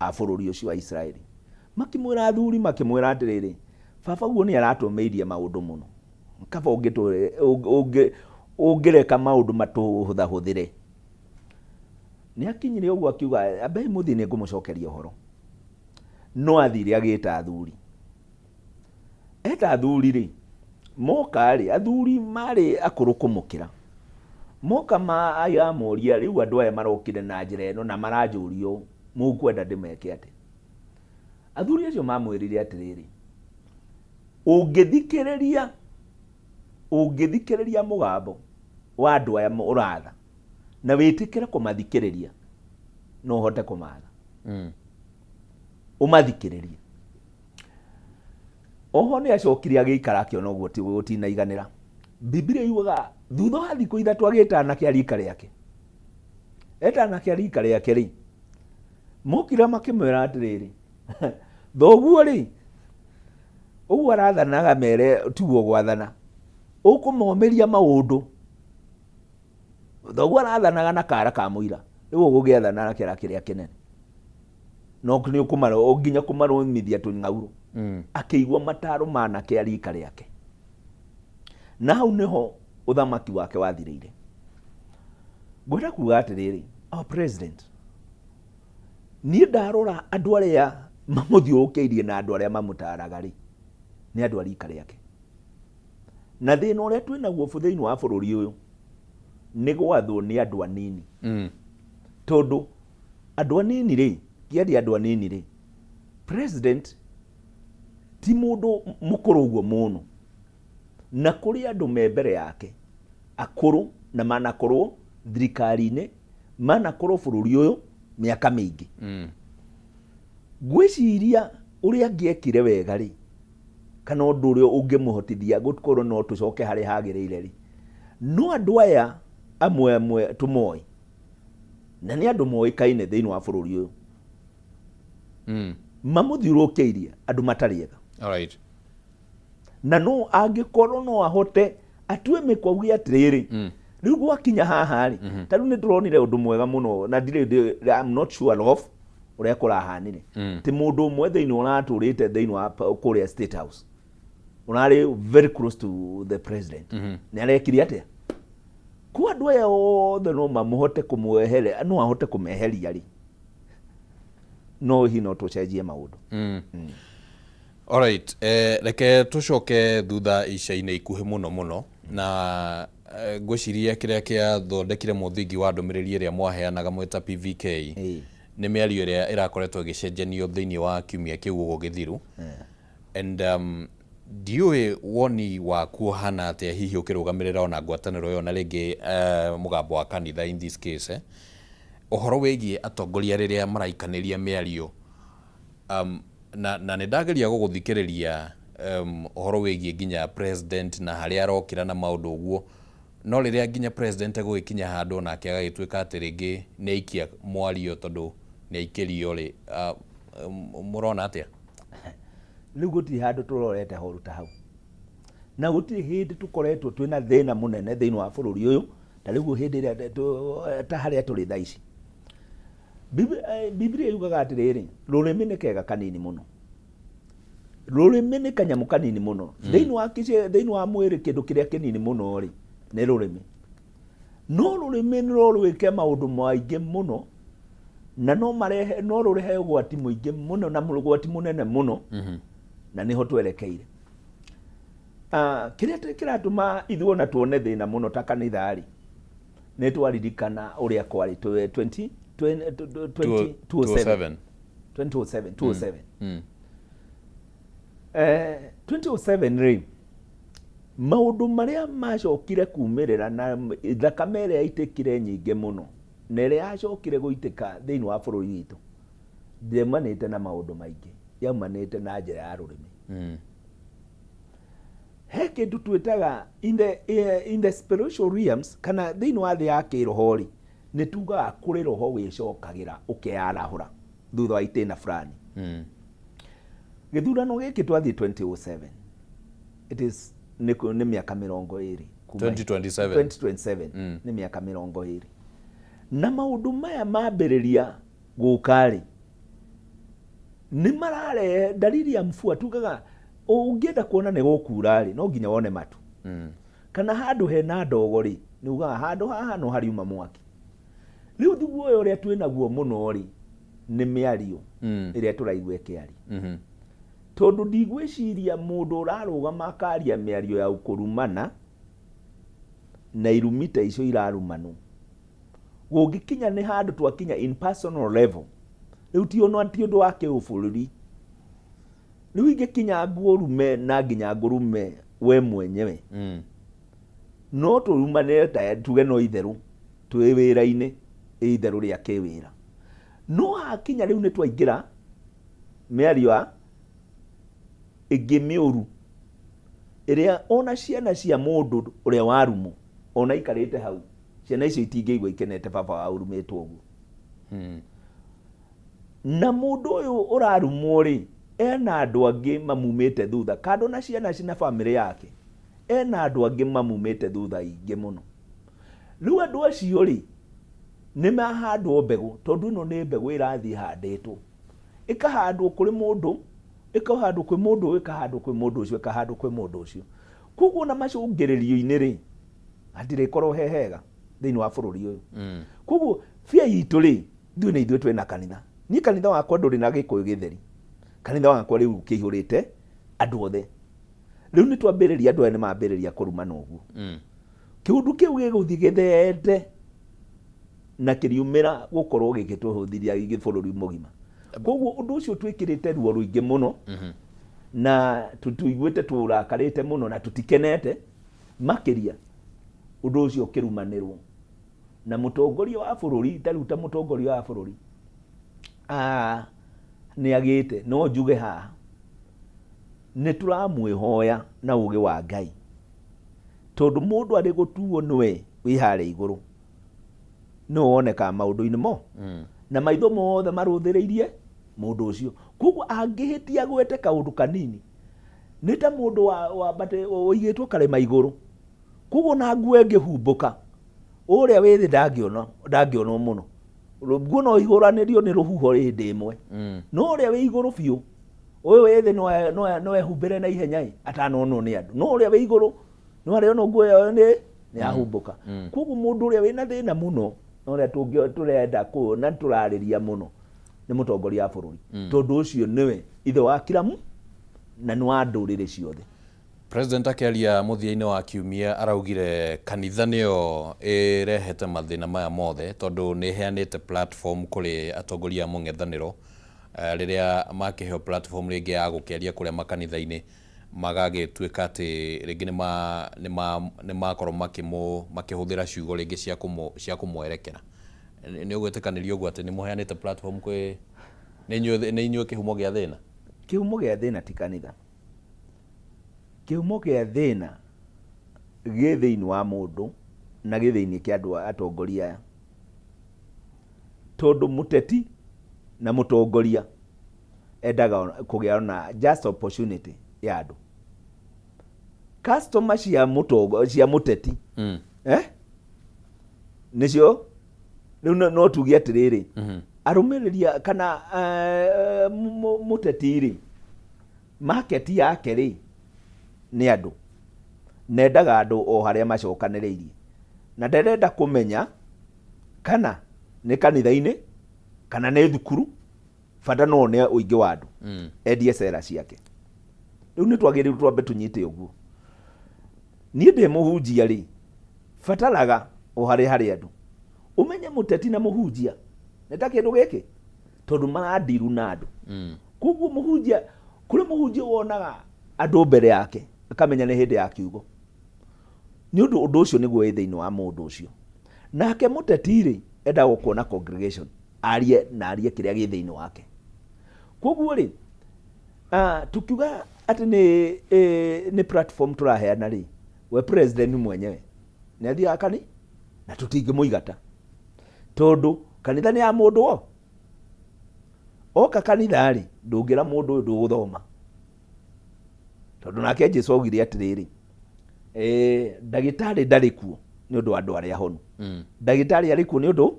a bũrũri ũcio wa Isiraeli makĩmwĩra, athuri makĩmwĩra atĩrĩrĩ, baba guo nĩ aratũmĩirie maũndũ mũno, kaba ũngĩreka maũndũ matũhũthahũthĩre. Nĩ akinyire ũguo akiuga, ambei mũthiĩ nĩ ngũmũcokeria ũhoro. No athire agĩta athuri. Eta athuri rĩ, moka rĩ, athuri marĩ akũrũ kũmũkĩra. Moka amoria, rĩu andũ aya marokire na njĩra ĩno na maranjũria ũũ, mũkwenda ndĩmeke atĩa? Athuri acio mamwĩrire atĩrĩrĩ, ũngĩthikĩrĩria mũgambo wa andũ aya ũratha na wĩtĩkĩre kũmathikĩrĩria, no ũhote kũmatha. Ũmathikĩrĩrie. Oho nĩ acokire agĩikara akĩona ũguo gũtinaiganĩra. Bibilia yugaga thutha wa thikũ 3 agĩta anake a rika rĩake. Eta anake a rika rĩake rĩ, mokire makĩmwĩra atĩrĩrĩ, thoguo rĩ, ũguo arathanaga mere tiguo gwathana, ũkũmomĩria maũndũ. Thoguo arathanaga na kara ka mũira, rĩu ũgũgĩathana na kĩara kĩrĩa kĩnene. No nĩ ũkũmara, nginya kũmarũmithia tũng'aurũ. Akĩigua mataro ma anake a rika rĩake. Na hau nĩho ũthamaki wake wathirĩire. Ngwenda kuga atĩrĩrĩ, our president, niĩ ndarora andũ arĩa mamũthiũrũrũkĩirie na andũ arĩa mamũtaraga rĩ, nĩ andũ a rika rĩake. Na thĩna ũrĩa twĩ naguo thĩinĩ wa bũrũri ũyũ nĩ gwathwo nĩ andũ anini. Tondũ andũ anini rĩ, kĩaria andũ anini rĩ, president ti mũndũ mũkũrũ ũguo mũno. Na kũrĩ andũ me mbere yake akũrũ na manakorwo thirikari-inĩ, manakorwo bũrũri ũyũ mĩaka mĩingĩ. Ngwĩciria ũrĩa angĩekire wega rĩ, kana ũndũ ũrĩa ũngĩmũhotithia gũkorwo no tũcoke harĩa hagĩrĩire rĩ, no andũ aya amwe amwe tũmoĩ, na nĩ andũ moĩkaine thĩinĩ wa bũrũri ũyũ, mamũthiũrũrũkĩirie andũ matarĩ ega. Na no angĩkorwo no ahote atue mĩkwa auge atĩrĩrĩ, rĩu gwakinya haha rĩ, ta rĩu nĩ tũronire ũndũ mwega mũno, na ndirĩ, I'm not sure of ũrĩa kũrahanire. Ti mũndũ ũmwe thĩinĩ ũratũrĩte thĩinĩ wa kũrĩa State House, ũrarĩ very close to the president, nĩ arekire atĩa? Kwa andũ aya othe no mamũhote kũmweheria, no ahote kũmeheria rĩ, no hihi no tũcenjie maũndũ. Alright, reke tũcoke thutha ica-inĩ ikuhĩ mũno mũno, na ngwĩciria kĩrĩa kĩathondekire mũthingi wa ndũmĩrĩri ĩrĩa mwaheanaga mwĩ ta PVK nĩ mĩario ĩrĩa ĩrakoretwo ĩgĩcenjanio thĩinĩ wa kiumia kĩu ũguo gĩthiru. And ndiũĩ woni waku ũhana atĩa hihi ũkĩrũgamĩrĩra ona ngwatanĩro ĩyo na rĩngĩ mũgambo wa kanitha in this case, ũhoro wĩgiĩ atongoria rĩrĩa maraikanĩria mĩario, na nĩ ndageria gũgũthikĩrĩria ũhoro wĩgiĩ nginya president na harĩa arokĩra na maũndũ ũguo, no rĩrĩa nginya president egũgĩkinya handũ nake agagĩtuĩka atĩ rĩngĩ nĩ aikia mwario tondũ nĩ aikĩrio rĩ, mũrona atĩa? Rĩu gũtirĩ handũ tũrorete horu ta hau, na gũtirĩ hĩndĩ tũkoretwo twĩna thĩna mũnene thĩinĩ wa bũrũri ũyũ ta rĩu hĩndĩ ĩrĩa ta harĩa tũrĩ thaa ici. Bibilia yugaga atĩrĩrĩ, rũrĩmĩ nĩ kega kanini mũno, rũrĩmĩ nĩ kanyamũ kanini mũno thĩinĩ wa thĩinĩ wa mwĩrĩ, kĩndũ kĩrĩa kĩnini mũno rĩ nĩ rũrĩmĩ, no rũrĩmĩ no rwĩke maũndũ maingĩ mũno, na no marehe, no rũrehe ũgwati mũingĩ mũno na ũgwati mũnene mũno, na nĩho twerekeire. Kĩrĩa kĩratũma ithuĩ ona tuone thĩna mũno ta kanitha rĩ, nĩ twaririkana ũrĩa kwarĩ 20 20 207 2007 207. 2007 rĩ, maũndũ marĩa macokire kumĩrĩra na thakame ĩrĩa yaitĩkire nyingĩ mũno na ĩrĩa yacokire gũitĩka thĩinĩ wa bũrũri witũ ndĩaumanĩte na maũndũ maingĩ, yaumanĩte na njĩra ya rũrĩmĩ. He kĩndũ twĩtaga in the spiritual realms, kana thĩinĩ wa thĩ ya kĩroho rĩ, nĩ tugaga kũrĩ roho wĩcokagĩra ũkeyarahũra thutha wa itĩna fulani. Gĩthurano gĩkĩ twathiĩ 2007, it is nĩ mĩaka 20 2027. 2027. Nĩ mĩaka 20, na maũndũ maya mambĩrĩria gũka rĩ, nĩ mararehe dalili ya mvua. Tugaga ũngĩenda kuona nĩ gũkura rĩ, no nginya wone matu kana handũ hena ndogo rĩ, nĩ ugaga handũ haha no hariuma mwaki. Rĩu thugu ũyũ ũrĩa twĩnaguo mũno rĩ, nĩ mĩario ĩrĩa tũraigua ĩkĩaria, tondũ ndigwĩciria mũndũ ũrarũgama akaria mĩario ya kũrumana na irumi ta icio irarumanwo, gũngĩkinya nĩ handũ twakinya in personal level. Rĩu ti ona ti ũndũ wa kĩũbũrũri, rĩu ingĩkinya ngũrume na nginya ngũrume we mwenyewe, no tũrumanĩre ta tuge no itherũ twĩ wĩra-inĩ, ĩ itherũ rĩa kĩwĩra, no hakinya rĩu nĩ twaingĩra mĩario ya ĩngĩ mĩũru ĩrĩa ona ciana cia mũndũ ũrĩa warumwo, ona ikarĩte hau, ciana icio itingĩigua ikenete baba wao ũrumĩtwo ũguo. Na mũndũ ũyũ ũrarumwo rĩ, ena andũ angĩ mamumĩte thutha kando na ciana na bamĩrĩ yake, ena andũ angĩ mamumĩte thutha aingĩ mũno. Rĩu andũ acio rĩ, nĩ mahandwo mbegũ, tondũ ĩno nĩ mbegũ ĩrathiĩ ĩhandĩtwo, ĩkahandwo kũrĩ mũndũ, ĩkahandwo kwĩ mũndũ ũyũ, ĩkahandwo kwĩ mũndũ ũcio, ĩkahandwo kwĩ mũndũ ũcio. Koguo na macũngĩrĩrio-inĩ rĩ, hatirĩkorwo he hega thĩinĩ wa bũrũri ũyũ. Koguo bia itũ rĩ, ithuĩ nĩ ithuĩ twĩna kanitha. Niĩ kanitha wakwa ndũrĩ na Gĩkũyũ gĩtheri, kanitha wakwa rĩu kĩihũrĩte andũ othe. Rĩu nĩ twambĩrĩria, andũ aya nĩ mambĩrĩria kũrumana ũguo, kĩũndũ kĩu gĩgũthiĩ gĩtheete na kĩriumĩra gũkorwo gĩgĩtũhũthithia gĩ bũrũri mũgima. Koguo ũndũ ũcio twĩkĩrĩte ruo rũingĩ mũno na tũiguĩte tũrakarĩte mũno na tũtikenete makĩria ũndũ ũcio ũkĩrumanĩrwo na mũtongoria wa bũrũri. Ta rĩu ta mũtongoria wa bũrũri, nĩ agĩte, no njuge haha nĩ tũramwĩhoya na ũgĩ wa Ngai, tondũ mũndũ arĩ gũtuo nĩwe wĩ harĩa igũrũ, nĩwe wonekaga maũndũ-inĩ mo na maitho mothe marũthĩrĩirie mũndũ ũcio. Koguo angĩhĩtia gwete kaũndũ kanini, nĩ ta mũndũ wambate ũigĩtwo karĩma igũrũ. Koguo na nguo ĩngĩhumbũka, ũrĩa wĩ thĩ ndangĩona, ndangĩonwo mũno. Nguo no ihũranĩrio nĩ rũhuho hĩndĩ ĩmwe, no ũrĩa wĩ igũrũ biũ, ũyũ wĩ thĩ no ehumbĩre na ihenya ĩ atanonwo nĩ andũ, no ũrĩa wĩ igũrũ no arĩona nguo ĩyo nĩ yahumbũka. Koguo mũndũ ũrĩa wĩna thĩna mũno na ũrĩa tũrenda na tũrarĩria mũno nĩ mũtongoria wa bũrũri, tondũ ũcio nĩwe ithe wa kiramu na nĩ wa ndũrĩrĩ ciothe. President akĩaria mũthia-inĩ wa kiumia araugire kanitha nĩyo ĩrehete mathĩna maya mothe, tondũ nĩ ĩheanĩte platform kũrĩ atongoria a mũng'ethanĩro. Rĩrĩa makĩheo platform rĩngĩ ya gũkĩaria kũrĩa makanitha-inĩ, magagĩtuĩka atĩ rĩngĩ nĩ makorwo makĩhũthĩra ciugo rĩngĩ cia kũmwerekera. Nĩ ũgwĩtĩkanĩria ũguo atĩ nĩ mũheanĩte platform kwĩ nĩ inyuĩ kĩhumo gĩa thĩna? Kĩhumo gĩa thĩna ti kanitha. Kĩhumo kĩa thĩna gĩ thĩinĩ wa mũndũ na gĩ thĩinĩ kĩa andũ atongoria aya, tondũ mũteti na mũtongoria endaga kũgĩa na just opportunity ya andũ, customer cia mũtongo cia mũteti. Eh? Nĩcio rĩu no tuge atĩrĩrĩ, arũmĩrĩri kana mũteti rĩ, market yake rĩ nĩ andũ, nendaga andũ o harĩa macokanĩrĩirie, na ndarenda kũmenya kana nĩ kanitha-inĩ kana nĩ thukuru, bata no one ũingĩ wa andũ endie cera ciake. Rĩu nĩ twagĩrĩirwo twambe tũnyite ũguo. Niĩ ndĩ mũhunjia rĩ, bataraga o harĩa harĩ andũ. Ũmenye mũteti na mũhunjia nĩ ta kĩndũ gĩkĩ, tondũ marandiru na andũ. Koguo mũhunjia Kũrĩ mũhunjia wonaga andũ mbere yake akamenya nĩ hĩndĩ ya kiugo, nĩ ũndũ ũndũ ũcio nĩguo wĩ thĩinĩ wa mũndũ ũcio. Nake mũteti rĩ, endaga kuona congregation arie na arie kĩrĩa gĩ thĩinĩ wake. Koguo rĩ, tukiuga atĩ nĩ platform tũraheana rĩ, we president mwenyewe nĩ athiaga kani na tũtingĩmũigata, tondũ kanitha nĩ ya mũndũ o oka kanitha rĩ, ndũngĩra mũndũ ũyũ ndũgũthoma, tondũ nake Jesu augire atĩrĩrĩ, ndagĩtarĩ ndarĩ kuo nĩ ũndũ wa andũ arĩa honu, ndagĩtarĩ arĩ kuo nĩ ũndũ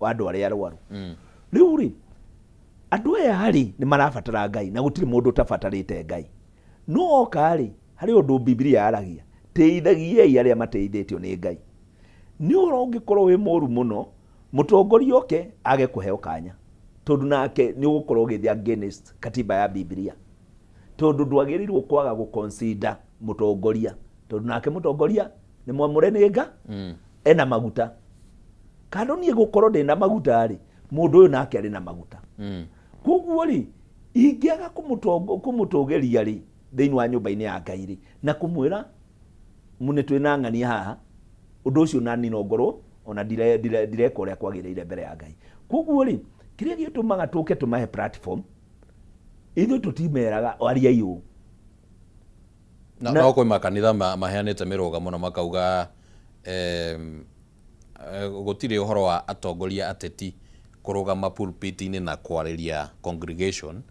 wa andũ arĩa arwaru. Rĩu rĩ, andũ aya rĩ nĩ marabatara Ngai, na gũtirĩ mũndũ ũtabatarĩte Ngai. No oka rĩ, harĩ ũndũ Bibilia yaragia, tĩithagiei arĩa mateithĩtio nĩ Ngai. Nĩ ũhoro ũngĩkorwo wĩ mũru mũno mũtongoria oke age kũheo kanya, tondũ nake nĩ ũgũkorwo ũgĩthiĩ against katiba ya Bibilia, tondũ ndwagĩrĩirwo kwaga gũ consider mũtongoria, tondũ nake mũtongoria nĩ mwamũre nĩ Nga, ena maguta. Kando niĩ gũkorwo ndĩna maguta rĩ, mũndũ ũyũ nake arĩ na maguta. Koguo rĩ, ingĩaga kũmũtũgĩria rĩ thĩinĩ wa nyũmba-inĩ ya Ngai rĩ, na kũmwĩra nĩ twĩna ng'ania haha, ũndũ ũcio nani no ngorwo ona ndireka ũrĩa kwagĩrĩire mbere ya Ngai. Koguo rĩ, kĩrĩa gĩtũmaga tũke tũmahe platform, ithuĩ tũtimeraga ariai ũũ. No kwĩ makanitha maheanĩte mĩrũgamo na makauga gũtirĩ ũhoro wa atongoria ateti kũrũgama pulpit-inĩ na kwarĩria congregation.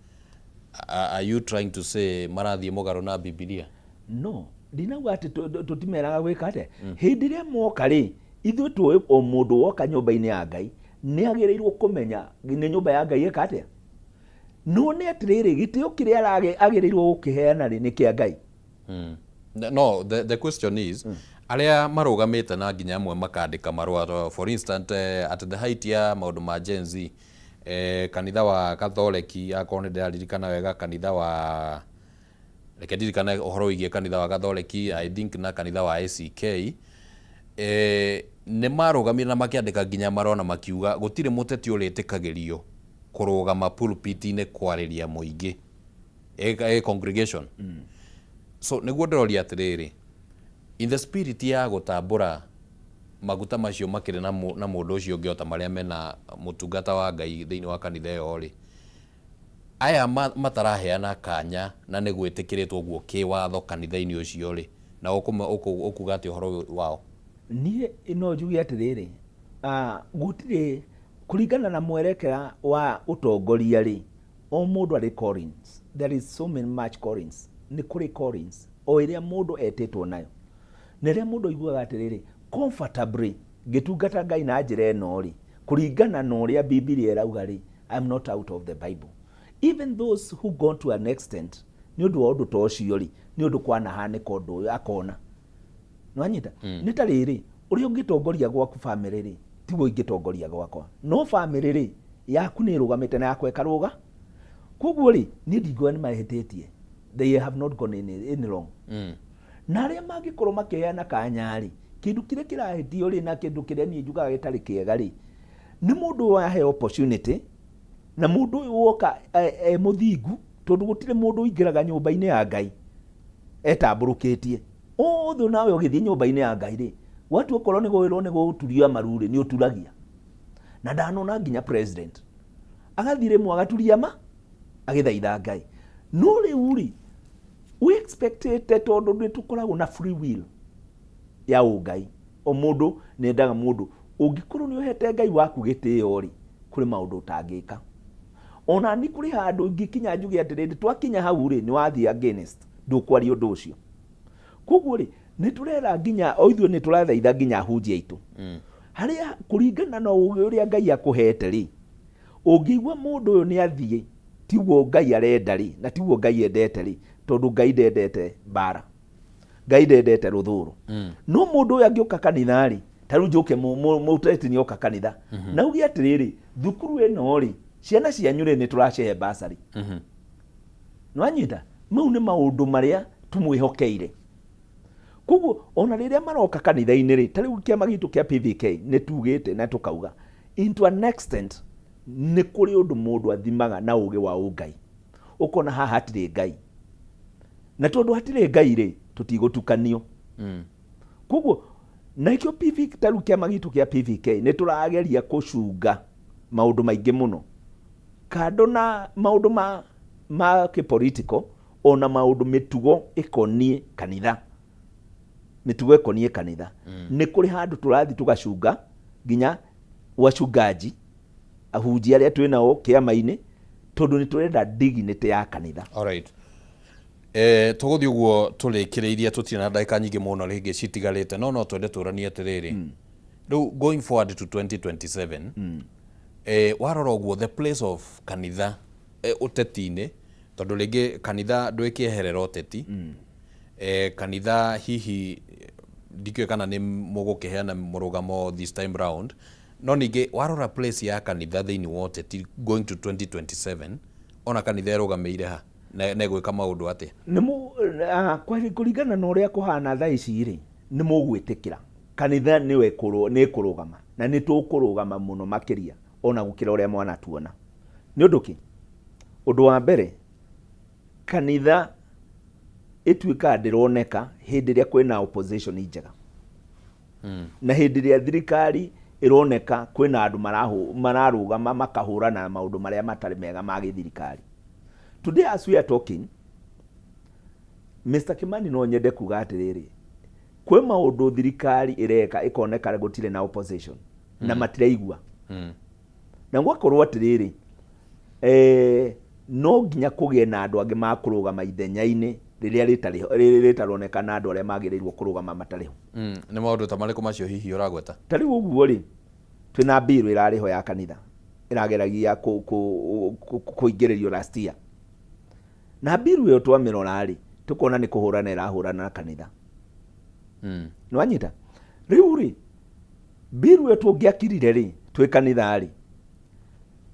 Are you trying to say marathiĩ mũgarũ na Bibilia? No, ndinauga atĩ tũtimeraga gwĩka atĩa. Hĩndĩ ĩrĩa moka rĩ, ithuĩ tũĩ o mũndũ woka nyũmba-inĩ ya Ngai nĩ agĩrĩirwo kũmenya nĩ nyũmba ya Ngai ĩka atĩa. No nĩ atĩrĩrĩ, gĩtĩo kĩrĩa agĩrĩirwo gũkĩheana rĩ, nĩ kĩa Ngai. No, the question is, arĩa marũgamĩte na nginya amwe makandĩka marũa, for instance, at the height ya maũndũ ma Gen Z, kanitha wa Katholeki, akorwo nĩ ndĩraririkana wega, kanitha wa, reke ndirikane ũhoro wĩgiĩ kanitha wa Katholeki, I think na kanitha wa ACK, nĩ marũgamire na makĩandĩka nginya marũa na makiuga gũtirĩ mũteti ũrĩtĩkagĩrio kũrũgama pulpit-inĩ kwarĩria mũingĩ, congregation. So nĩguo ndĩroria atĩrĩrĩ, in the spirit ya gũtambũra maguta macio makĩrĩ na mũndũ ũcio ũngĩ ota marĩa mena mũtungata wa Ngai thĩinĩ wa kanitha ĩyo rĩ, aya mataraheana kanya na nĩ gwĩtĩkĩrĩtwo ũguo kĩwatho kanitha-inĩ ũcio rĩ, na ũkuga atĩ ũhoro wao? Niĩ no njuge atĩrĩrĩ, gũtirĩ kũringana na mwerekera wa ũtongoria rĩ, o mũndũ arĩ callings. There is so many much callings. Nĩ kũrĩ callings o ĩrĩa mũndũ etĩtwo nayo, na ĩrĩa mũndũ aiguaga atĩrĩrĩ, comfortably ngĩtungata Ngai na njĩra ĩno rĩ, kũringana na ũrĩa Bibilia ĩrauga rĩ, I'm not out of the Bible. Even those who go to an extent nĩ ũndũ wa ũndũ ta ũcio rĩ, nĩ ũndũ kwanahanĩka ũndũ ũyũ akona nĩwanyita. Nĩ ta rĩrĩ, ũrĩa ũngĩtongoria gwaku family rĩ, tiguo ingĩtongoria gwakwa, no family rĩ yaku nĩ ĩrũgamĩte na yakwa ĩkarũga. Koguo rĩ, niĩ ndinguoya nĩ mahĩtĩtie. They have not gone any wrong. Na arĩa mangĩkorwo makĩheana kanya rĩ, kĩndũ kĩrĩa kĩrahĩtio rĩ, na kĩndũ kĩrĩa niĩ njugaga gĩtarĩ kĩega rĩ, nĩ mũndũ wahe opportunity na mũndũ ũyũ woka e mũthingu, tondũ gũtirĩ mũndũ ũingĩraga nyũmba-inĩ ya Ngai etambũrũkĩtie othe. Nawe ũgĩthiĩ nyũmba-inĩ ya Ngai rĩ, watu okorwo nĩ gwĩrwo nĩ gũturia maru rĩ, nĩ ũturagia. Na ndanona nginya president agathiĩ rĩmwe agaturia ma agĩthaitha Ngai. No rĩu rĩ, we expectĩte, tondũ nĩ tũkoragwo na free will ya ũngai, o mũndũ nĩ endaga mũndũ ũngĩkorwo nĩ ũhete Ngai waku gĩtĩo rĩ, kũrĩ maũndũ ũtangĩka. Ona ni kũrĩ handũ ingĩkinya njuge atĩrĩrĩ, twakinya hau rĩ, nĩ wathiĩ against, ndũkwaria ũndũ ũcio. Koguo rĩ, nĩ tũrera nginya o ithuĩ nĩ tũrathaitha nginya ahunjia aitũ, harĩa kũringana na ũgĩ ũrĩa Ngai akũhete rĩ, ũngĩigua mũndũ ũyũ nĩ athiĩ tiguo Ngai arenda rĩ, na tiguo Ngai endete rĩ, tondũ Ngai ndendete mbara, Ngai ndendete rũthũũro. No mũndũ ũyũ angĩũka kanitha rĩ, ta rĩu njũke mũteti nĩ oka kanitha na uge atĩrĩrĩ, thukuru ĩno rĩ, ciana cianyu rĩ, nĩ tũracihe basarĩ, nĩwanyita, mau nĩ maũndũ marĩa tũmwĩhokeire. Koguo ona rĩrĩa maroka kanitha-inĩ rĩ, ta rĩu kĩama gitũ kĩa PVK nĩ tugĩte na tũkauga into an extent nĩ kũrĩ ũndũ mũndũ athimaga na ũgĩ wa ũngai. Ũkona haha hatirĩ Ngai, na tondũ hatirĩ Ngai rĩ, tũtigũtukanio. Koguo na ikĩo PV, ta rĩu kĩama gitũ kĩa PVK nĩ tũrageria kũcunga maũndũ maingĩ mũno kando na maũndũ ma kĩpolitical, ona maũndũ mĩtugo ĩkoniĩ kanitha, mĩtugo ĩkoniĩ kanitha. Nĩ kũrĩ handũ tũrathiĩ tũgacunga nginya wachungaji, ahunjia arĩa twĩ nao kĩama-inĩ, tondũ nĩ tũrenda dignity ya kanitha. Alright. Eh, tũgũthiĩ ũguo tũrĩkĩrĩirie, tũtirĩ na ndagĩka nyingĩ mũno rĩngĩ citigarĩte, no twende tũranie atĩrĩrĩ, rĩu going forward to 2027, warora ũguo the place of kanitha ũteti-inĩ, tondũ rĩngĩ kanitha ndwĩkĩeherera ũteti, kanitha hihi ndikĩũĩ kana nĩ mũgũkĩheana mũrũgamo this time round, no ningĩ warora place ya kanitha thĩinĩ wa ũteti going to 2027, ona kanitha ĩrũgamĩire ha na ĩgwĩka maũndũ atĩa? Nĩ kũringana na ũrĩa kũhana thaa ici rĩ, nĩ mũgwĩtĩkĩra kanitha nĩyo nĩ ĩkũrũgama, na nĩ tũkũrũgama mũno makĩria ona gũkĩra ũrĩa mwanatuona. Nĩ ũndũ kĩ? Ũndũ wa mbere, kanitha ĩtuĩkaga ndĩroneka hĩndĩ ĩrĩa kwĩna opposition njega, na hĩndĩ ĩrĩa thirikari ĩroneka kwĩna andũ mararũgama makahũrana na maũndũ marĩa matarĩ mega ma gĩthirikari. Today as we are talking, Mr. Kimani, no nyende kuga atĩrĩrĩ, kwĩ maũndũ thirikari ĩreka ĩkoneka gũtirĩ na opposition na matiraigua, na gwakorwo atĩrĩrĩ, no nginya kũgĩe na andũ angĩ makũrũgama ithenya-inĩ rĩrĩa rĩtarĩ rĩtaroneka na andũ arĩa magĩrĩirwo kũrũgama matarĩ ho. Nĩ maũndũ ta marĩkũ macio hihi ũragweta? Ta rĩu ũguo rĩ, twĩna bill ĩrarĩ ho ya kanitha ĩrageragia kũingĩrĩrio last year, na bill ĩyo twamĩrora rĩ, tũkona nĩ kũhũrana ĩrahũrana na kanitha. Nĩwanyita? Rĩu rĩ, bill ĩyo tũngĩakirire rĩ, twĩ kanitha rĩ,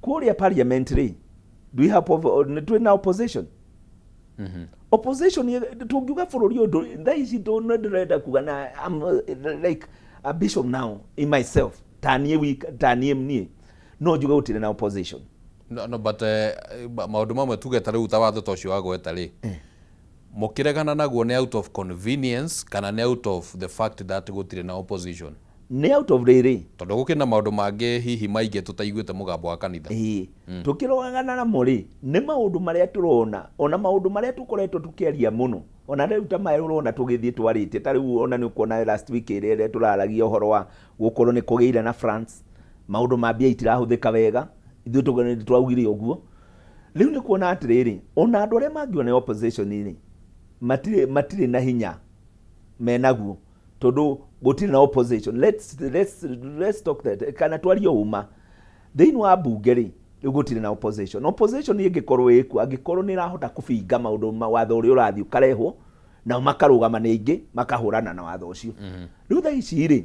kũrĩa parliament rĩ, do we have nĩ twĩ na opposition? Opposition tũngiuga bũrũri ũyũ thaa ici nĩ ndĩrenda kuga na I'm, like a bishop now in myself, ta niĩ wika, ta niĩ no njuge gũtirĩ na opposition. No, but maũndũ mamwe tuge ta rĩu ta watho ta ũcio wagweta rĩ, mũkĩregana naguo nĩ out of convenience kana nĩ out of the fact that gũtirĩ na opposition? Nĩ out of rĩrĩ. Tondũ gũkĩrĩ na maũndũ mangĩ hihi maingĩ tũtaiguĩte mũgambo wa kanitha. Ĩĩ, tũkĩrogana namo rĩ, nĩ maũndũ marĩa tũrona, ona maũndũ marĩa tũkoretwo tũkĩaria mũno, ona rĩu ta maya ũrona tũgĩthiĩ twarĩtie, ta rĩu ona nĩ ũkuona last week ĩrĩa tũraragia ũhoro wa gũkorwo nĩ kũgĩire na France, maũndũ ma mbia itirahũthĩka wega, ithuĩ tũraugire ũguo. Rĩu nĩ kuona atĩrĩrĩ, ona andũ arĩa mangiona opposition rĩ, matirĩ na hinya menaguo, tondũ gũtirĩ na opposition. Let's talk that, kana twarie ũma thĩinĩ wa mbunge rĩ, rĩu gũtirĩ na opposition. Opposition ĩngĩkorwo ĩkuo, angĩkorwo nĩ ĩrahota kũbinga maũndũ ma watho ũrĩa ũrathiĩ ũkarehwo, nao makarũgama nĩ aingĩ makahũrana na watho ũcio. Rĩu thaa ici rĩ,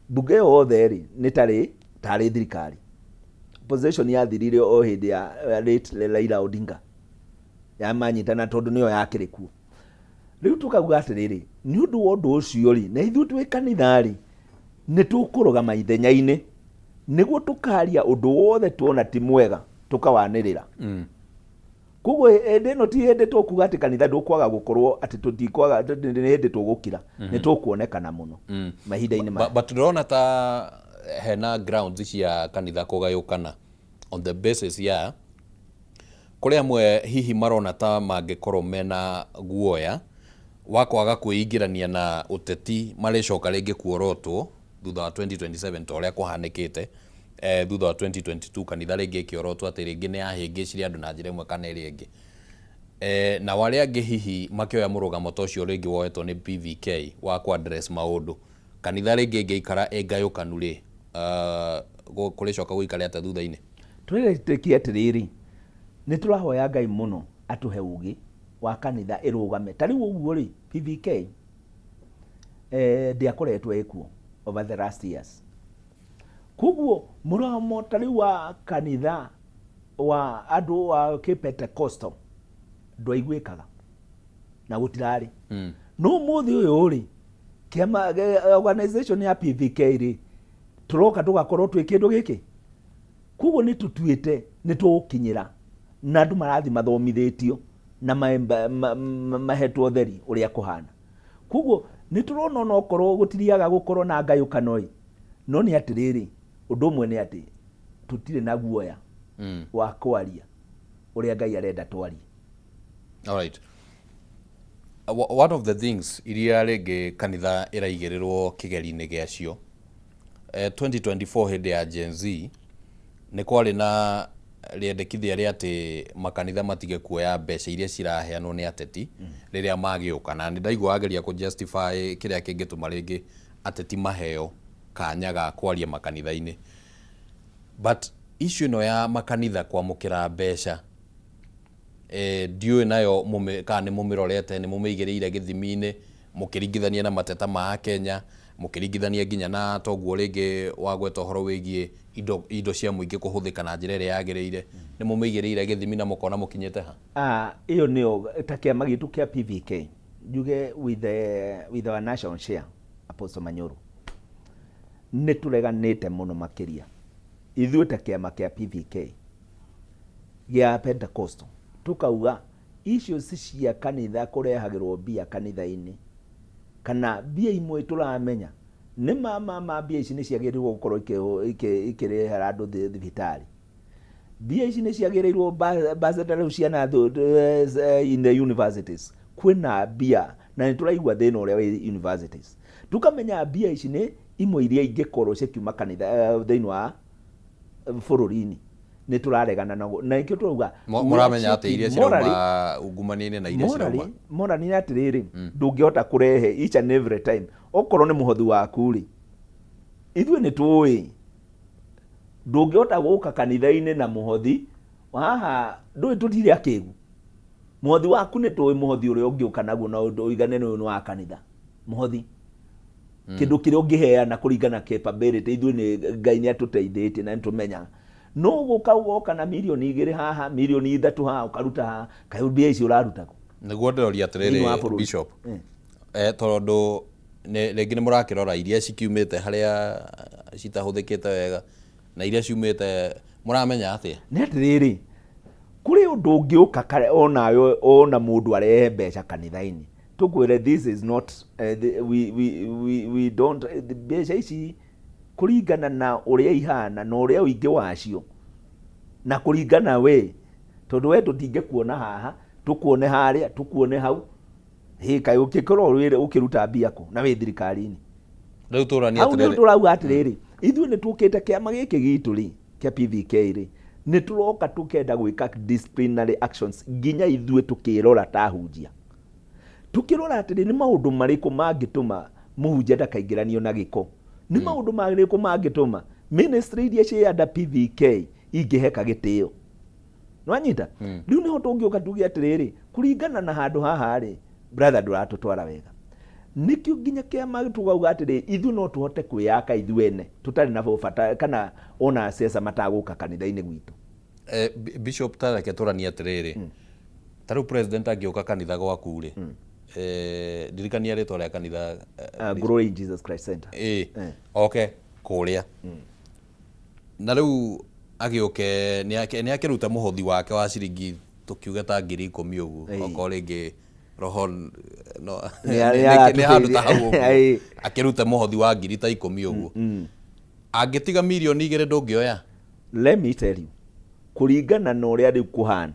mbunge yothe rĩ, nĩ tarĩ thirikari. Opposition yathirire o hĩndĩ ya late Raila Odinga ya manyitana, tondũ nĩyo yakĩrĩ kuo. Rĩu tũkauga atĩrĩrĩ, nĩ ũndũ wa ũndũ ũcio rĩ, na ithuĩ twĩ kanitha rĩ, nĩ tũkũrũgama ithenya-inĩ nĩguo tũkaria ũndũ wothe tuona ti mwega, tũkawanĩrĩra. Koguo hĩndĩ ĩno ti hĩndĩ tũkuga atĩ kanitha ndũkwaga gũkorwo atĩ tũtikwaga, nĩ hĩndĩ tũgũkira, nĩ tũkuonekana mũno mahinda-inĩ maya. But ndĩrona ta hena grounds cia kanitha kũgayũkana on the basis ya kũrĩ amwe hihi marona ta mangĩkorwo mena guoya wa kwaga kwĩingĩrania na ũteti, marĩcoka rĩngĩ kuorotwo thutha wa 2027, ta ũrĩa kũhanĩkĩte thutha wa 2022, kanitha rĩngĩ ĩkĩorotwo atĩ rĩngĩ nĩ yahĩngĩcire andũ na njĩra ĩmwe kana ĩrĩa ĩngĩ. Nao arĩa angĩ hihi makĩoya mũrũgamo ta ũcio rĩngĩ woetwo nĩ PVK wa kũ address maũndũ. Kanitha rĩngĩ ĩngĩikara ĩngayũkanu rĩ, kũrĩcoka gũikare atĩa thutha-inĩ? Tũretĩkia atĩrĩrĩ, nĩ tũrahoya Ngai mũno atũhe ũgĩ wa kanitha ĩrũgame. Ta rĩu ũguo rĩ, PVK ndĩakoretwo ĩkuo over the last years. Koguo mũrũgamo ta rĩu wa kanitha wa andũ wa kĩ-Pentecostal ndwaiguĩkaga na gũtirarĩ. No ũmũthĩ ũyũ rĩ, kĩama organization ya PVK rĩ, tũroka tũgakorwo twĩ kĩndũ gĩkĩ. Koguo nĩ tũtuĩte nĩ tũgũkinyĩra Na andũ marathiĩ mathomithĩtio na mahetwo ũtheri ũrĩa kũhana. Koguo nĩ tũrona ona okorwo gũtiriaga gũkorwo na ngayũkano ĩ, no nĩ atĩrĩrĩ, ũndũ ũmwe nĩ atĩ tũtirĩ na guoya wa kwaria ũrĩa Ngai arenda twarie. Alright. One of the things iria rĩngĩ kanitha ĩraigĩrĩrwo kĩgeri-inĩ gĩacio 2024 hĩndĩ ya Gen Z nĩ kwarĩ na rĩendekithia rĩa atĩ makanitha matige kuoya mbeca iria ciraheanwo nĩ ateti rĩrĩa magĩũka, na nĩ ndaigua wageria kũ justify kĩrĩa kĩngĩtũma rĩngĩ ateti maheo kanya ga kwaria makanitha-inĩ, but issue ĩno ya makanitha kwamũkĩra mbeca, Ndiũĩ nayo kana nĩ mũmĩrorete, nĩ mũmĩigĩrĩire gĩthimi-inĩ, mũkĩringithania na mateta ma Akenya, mũkĩringithania nginya na toguo rĩngĩ wagweta ũhoro wĩgiĩ indo cia mũingĩ kũhũthĩka na njĩra ĩrĩa yagĩrĩire. Nĩ mũmĩigĩrĩire gĩthimi na mũkona mũkinyĩte ha? Ĩyo nĩyo ta kĩama gitũ kĩa PVK, njuge with our national chair Apostle Manyoro, nĩ tũreganĩte mũno makĩria ithuĩ ta kĩama kĩa PVK gĩa Pentecostal, tũkauga icio ci cia kanitha kũrehagĩrwo mbia kanitha-inĩ, kana mbia imwe tũramenya nĩ ma ma ma mbia ici nĩ ciagĩrĩirwo gũkorwo ikĩrehera andũ thibitarĩ. Mbia ici nĩ ciagĩrĩirwo bursary rĩu ciana in the universities kwĩna mbia na nĩ tũraigua thĩna ũrĩa wĩ universities. Tũkamenya mbia ici nĩ imwe iria ingĩkorwo cikiuma kanitha thĩinĩ wa bũrũri-inĩ, nĩ tũraregana naguo na nĩkĩo tũrauga. Mũramenya atĩ iria cirauma ungumania-inĩ na iria cirauma morally nĩ atĩrĩrĩ, ndũngĩhota kũrehe each and every time okorwo nĩ mũhothi waku rĩ, ithuĩ nĩ tũĩ ndũngĩhota gũka kanitha-inĩ na mũhothi haha, ndũĩ tũtirĩ akĩgu. Mũhothi waku nĩ tũĩ mũhothi ũrĩa ũngĩũka naguo na ũndũ ũigane nĩ ũyũ nĩ wa kanitha, mũhothi kĩndũ kĩrĩa ũngĩheana kũringana capability. Ithuĩ nĩ Ngai nĩ atũteithĩtie na nĩ tũmenyaga no gũka ũgoka na 2 mirioni haha, 3 mirioni haha, ũkaruta haha, kaĩ mbia ici ũraruta kũ? Nĩguo ndĩroria. Thĩinĩ wa atĩrĩrĩ bũrũri. Bishop, tondũ rĩngĩ nĩ mũrakĩrora iria cikiumĩte harĩa citahũthĩkĩte wega na iria ciumĩte, mũramenya atĩa? Nĩ atĩrĩrĩ, kũrĩ ũndũ ũngĩũka onawe ona mũndũ arehe mbeca kanitha-inĩ, tũkwĩre this is not we don't mbeca ici kũringana na ũrĩa ihana na ũrĩa ũingĩ wacio na kũringana we, tondũ we tũtingĩkuona haha, tũkuone harĩa, tũkuone hau, hĩ kaĩ ũngĩkorwo ũkĩruta mbia kũ na wĩ thirikari-inĩ? Rĩu tũranie. Hau nĩ Atĩrĩrĩ, tũrauga atĩrĩrĩ, ithuĩ nĩ tũkĩte kĩama gĩkĩ gitũ rĩ kĩa PVK rĩ, nĩ tũroka tũkenda gwĩka disciplinary actions, nginya ithuĩ tũkĩrora ta hunjia, tukĩrora atĩrĩ, nĩ maũndũ marĩkũ mangĩtũma mũhunjia ndakaingĩranio na gĩko, nĩ maũndũ marĩkũ mangĩtũma ministry iria ciĩ under PVK ingĩheka gĩtĩo. Nĩwanyita? Rĩu nĩho tũngĩũka tuge atĩrĩrĩ, kũringana na handũ haha rĩ, brother, ndũratũtwara wega. Nĩkĩo nginya kĩama tũgauga atĩrĩ, ithuĩ no tũhote kwĩyaka ithuĩ ene tũtarĩ na bata kana ona ciaca matagũka kanitha-inĩ gwitũ. Bishop, ta reke tũranie atĩrĩrĩ, ta rĩu president angĩũka kanitha gwaku rĩ, ndirikania rĩtwa rĩa kanitha. Glory in Jesus Christ Center. Ĩ, oke kũrĩa na rĩu agĩũke nĩ akĩruta mũhothi wake wa ciringi tũkiuge ta 10,000 ũguo, okorwo rĩngĩ roho no nĩ handũ ta hau ũguo, akĩrute mũhothi wa ngiri ta 10 ũguo, angĩtiga 2 mirioni ndũngĩoya? Let me tell you, kũringana na ũrĩa rĩu kũhana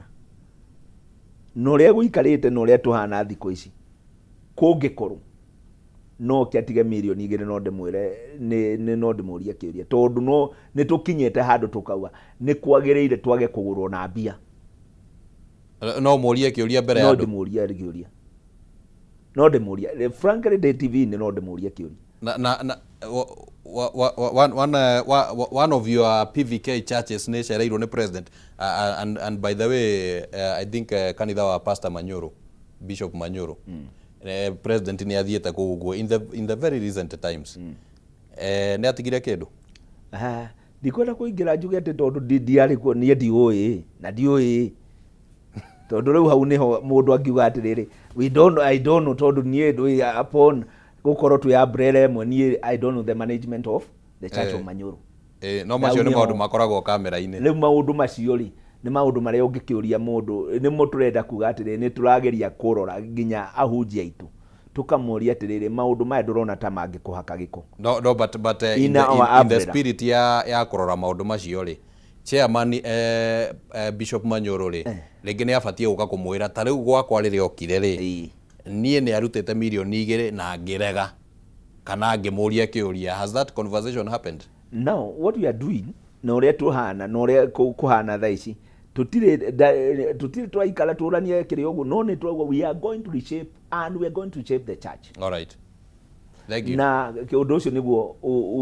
na ũrĩa gũikarĩte na ũrĩa tũhana thikũ ici, kũngĩkorwo no kĩatige 2 mirioni no ndĩmwĩre no ndĩmũrie kĩũria, tondũ no nĩ tũkinyĩte handũ tũkauga nĩ kwagĩrĩire twage kũgũrwo na mbia. No mũrie kĩũria mbere ya No andũ? Ndĩmũrie kĩũria, no ndĩmũrie frankly, ndĩ TV-inĩ, no ndĩmũrie kĩũria. Na wa, wa, wa, one, one, wa, wa- one of your PVK churches nĩ cereirwo nĩ president, and by the way, I think kanitha wa Pastor Manyoro, Bishop Manyoro, president nĩ athiĩte kũu ũguo in the very recent times, nĩ atigire kĩndũ? Ah, ndikwenda kũingĩra njuge atĩ tondũ ndiarĩ kuo niĩ, ndiũĩ na ndiũĩ, tondũ rĩu hau nĩho mũndũ angiuga atĩrĩrĩ, we don't, I don't know, tondũ niĩ ndũĩ upon gũkorwo twĩ umbrella ĩmwe, niĩ I don't know the management of the church of Manyoro. No macio nĩ maũndũ makoragwo kamera-inĩ. Rĩu maũndũ macio rĩ, Nĩ maũndũ marĩa ũngĩkĩũria mũndũ, nĩmo tũrenda kuga atĩrĩrĩ, nĩ tũrageria kũrora nginya ahunjia aitũ, tũkamoria atĩrĩrĩ, maũndũ maya ndũrona ta mangĩkũhaka gĩko? No, no, but In in, the, our in the umbrella. spirit ya kũrora maũndũ macio rĩ, chairman, Bishop Manyoro rĩ, rĩngĩ nĩ abatiĩ gũka kũmwĩra ta rĩu gwakwa rĩrĩa okire rĩ, niĩ nĩ arutĩte 2 mirioni na ngĩrega kana ngĩmũria kĩũria. Has that conversation happened? Now what we are doing na ũrĩa tũhana na ũrĩa kũhana thaa ici, tũtirĩ twaikara tũranie kĩrĩa ũguo, no nĩ twauga we are going to reshape and we are going to shape the church. All right, thank you. Na ũndũ ũcio nĩguo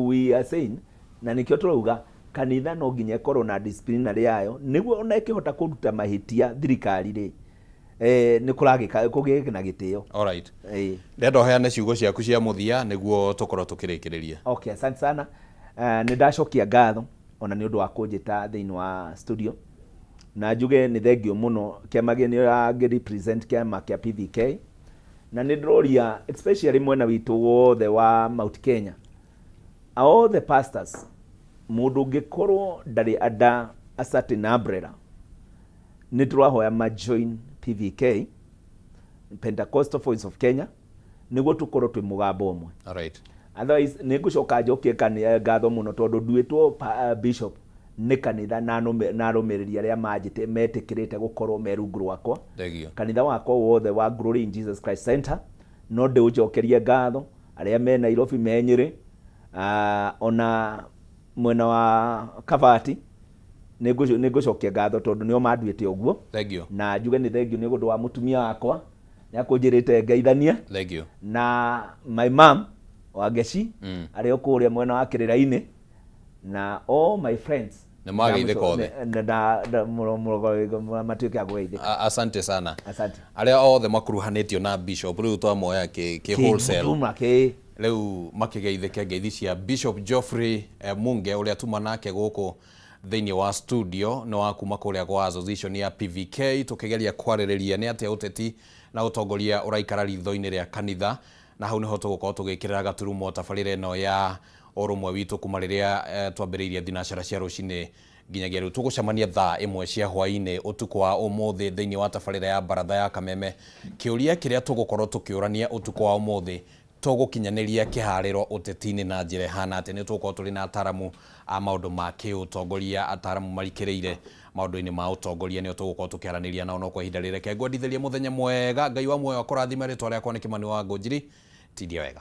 we are saying, na nĩkĩo tũrauga kanitha no nginya ĩkorwo na disciplinary yayo, nĩguo ona ĩkĩhota kũruta mahĩtia thirikari rĩ, nĩ kũragĩka kũgĩe na gĩtĩo. All right. Ĩĩ. Ndĩrenda ũheane ciugo ciaku cia mũthia nĩguo tũkorwo tũkĩrĩkĩrĩria. Okay, asante sana. Nĩ ndacokia ngatho ona nĩ ũndũ wa kũnjĩta thĩinĩ wa studio, na njuge nĩ thengio mũno kĩama gĩ ngĩ represent kĩama kĩa PVK, na nĩ ndĩroria especially mwena witũ wothe wa Mount Kenya, all the pastors, mũndũ ũngĩkorwo ndarĩ under a certain umbrella, nĩ tũrahoya ma join PVK, Pentecostal Voice of Kenya, nĩguo tũkorwo twĩ mũgambo ũmwe. All right. Otherwise nĩ ngũcoka njokie ngatho mũno tondũ nduĩtwo bishop nĩ kanitha na arũmĩrĩri arĩa manjĩte metĩkĩrĩte gũkorwo me rungu rwakwa. Thank you. Kanitha wakwa wothe wa Glory in Jesus Christ Center no ndĩũcokerie ngatho, arĩa me Nairobi, me Nyĩrĩ, ona mwena wa Kabati, nĩ ngũcokia ngatho tondũ nĩo manduĩte ũguo. Thank you. Na njuge nĩ thengio nĩ ũndũ wa mũtumia wakwa, nĩ akũnjĩrĩte ngeithanie. Thank you. Na my mom Wangeci, arĩa o kũrĩa mwena wa Kĩrĩra-inĩ, na all my friends. Nĩ mageithĩka othe. Matuĩke a kũgeithĩka. Asante sana. Asante. Arĩa othe makuruhanĩtio na bishop rĩu twamoya kĩ wholesale. Kĩmutuma kĩ Rĩu makĩgeithĩke ngeithi cia Bishop Geoffrey Munge, ũrĩa tuma nake gũkũ thĩinĩ wa studio, nĩ wa kuma kũrĩa gwa association ya PVK, tũkĩgeria kwarĩrĩria nĩ atĩa ũteti na ũtongoria ũraikara ritho-inĩ rĩa kanitha. Na hau nĩho tũgũkorwo tũgĩkĩrĩra gaturumo tabarĩra ĩno ya ũrũmwe witũ kuma rĩrĩa twambĩrĩirie thinacara cia rũcinĩ nginyagia rĩu. Tũgũcemania thaa 1 cia hwaĩ-inĩ ũtukũ wa ũmũthĩ thĩinĩ wa tabarĩra ya baratha ya Kameme. Kĩũria kĩrĩa tũgũkorwo tũkĩũrania ũtukũ wa ũmũthĩ, tũgũkinyanĩria kĩharĩro ũteti-inĩ na njĩra ĩhana atĩa? Nĩ tũgũkorwo tũrĩ na ataramu a maũndũ ma kĩũtongoria, ataramu marikĩrĩire maũndũ-inĩ ma ũtongoria, nĩo tũgũkorwo tũkĩaranĩria nao. No kwa ihinda rĩrĩ, reke ngwendithĩrie mũthenya mwega. Ngai wa muoyo akũrathime. Rĩtwa rĩakwa nĩ Kĩmani wa Ngũnjiri. Tindia wega.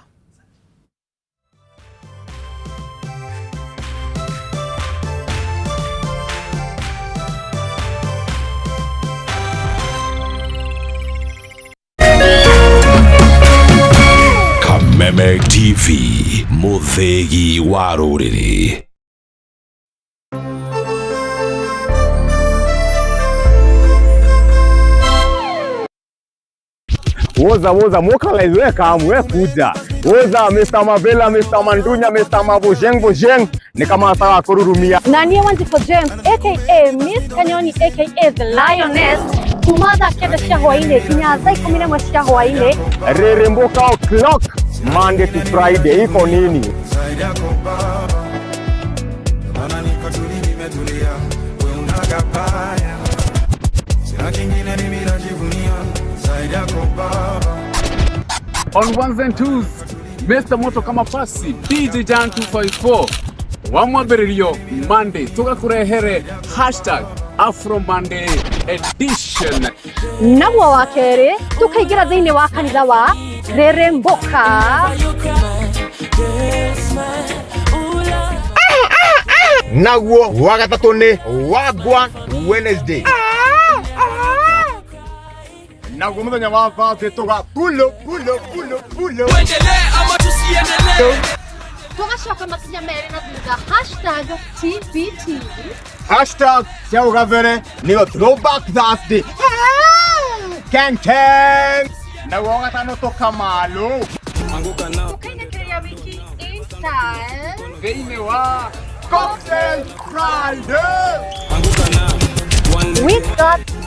Kameme TV, mũthĩgi wa rũrĩrĩ. Woza woza mokalize, we kamu we kuja woza Mr. Mavela, Mr. Mandunya, Mr. Mabojeng Bojeng ni kama nataka kururumia. Na niĩ Wanjikũ James aka Miss Kanyoni aka The Lioness, kuma thaa 9 cia hwaĩ-inĩ nginya thaa 11 cia hwaĩ-inĩ. Reremboka o'clock, Monday to Friday, iko nini? Zaidi yako Baba, maana niko tuli, nimetulia, we unagabaya, sina kingine mimi najivunia zaidi yako Baba. On ones and twos, Mr. Moto kama pasi DJ Jan 254 wa mwambĩrĩrio Monday tũgakũrehere #AfroMonday edition. Naguo wa kerĩ tũkaingĩra thĩinĩ wa kanitha wa Reremboka. Naguo wa gatatũ nĩ Wagwan Wednesday, naguo mũthenya wa Thursday tũga pulo pulo pulo pulo. Tũgacoka makinya merĩ na thutha, #TBT. Hashtag cia ũgabere nĩyo Throwback Thursday, ken ken, naguo wa gatano tũkamalo. Tũkainĩkĩrĩria wiki in style. Thĩinĩ wa Cocktail Friday. We got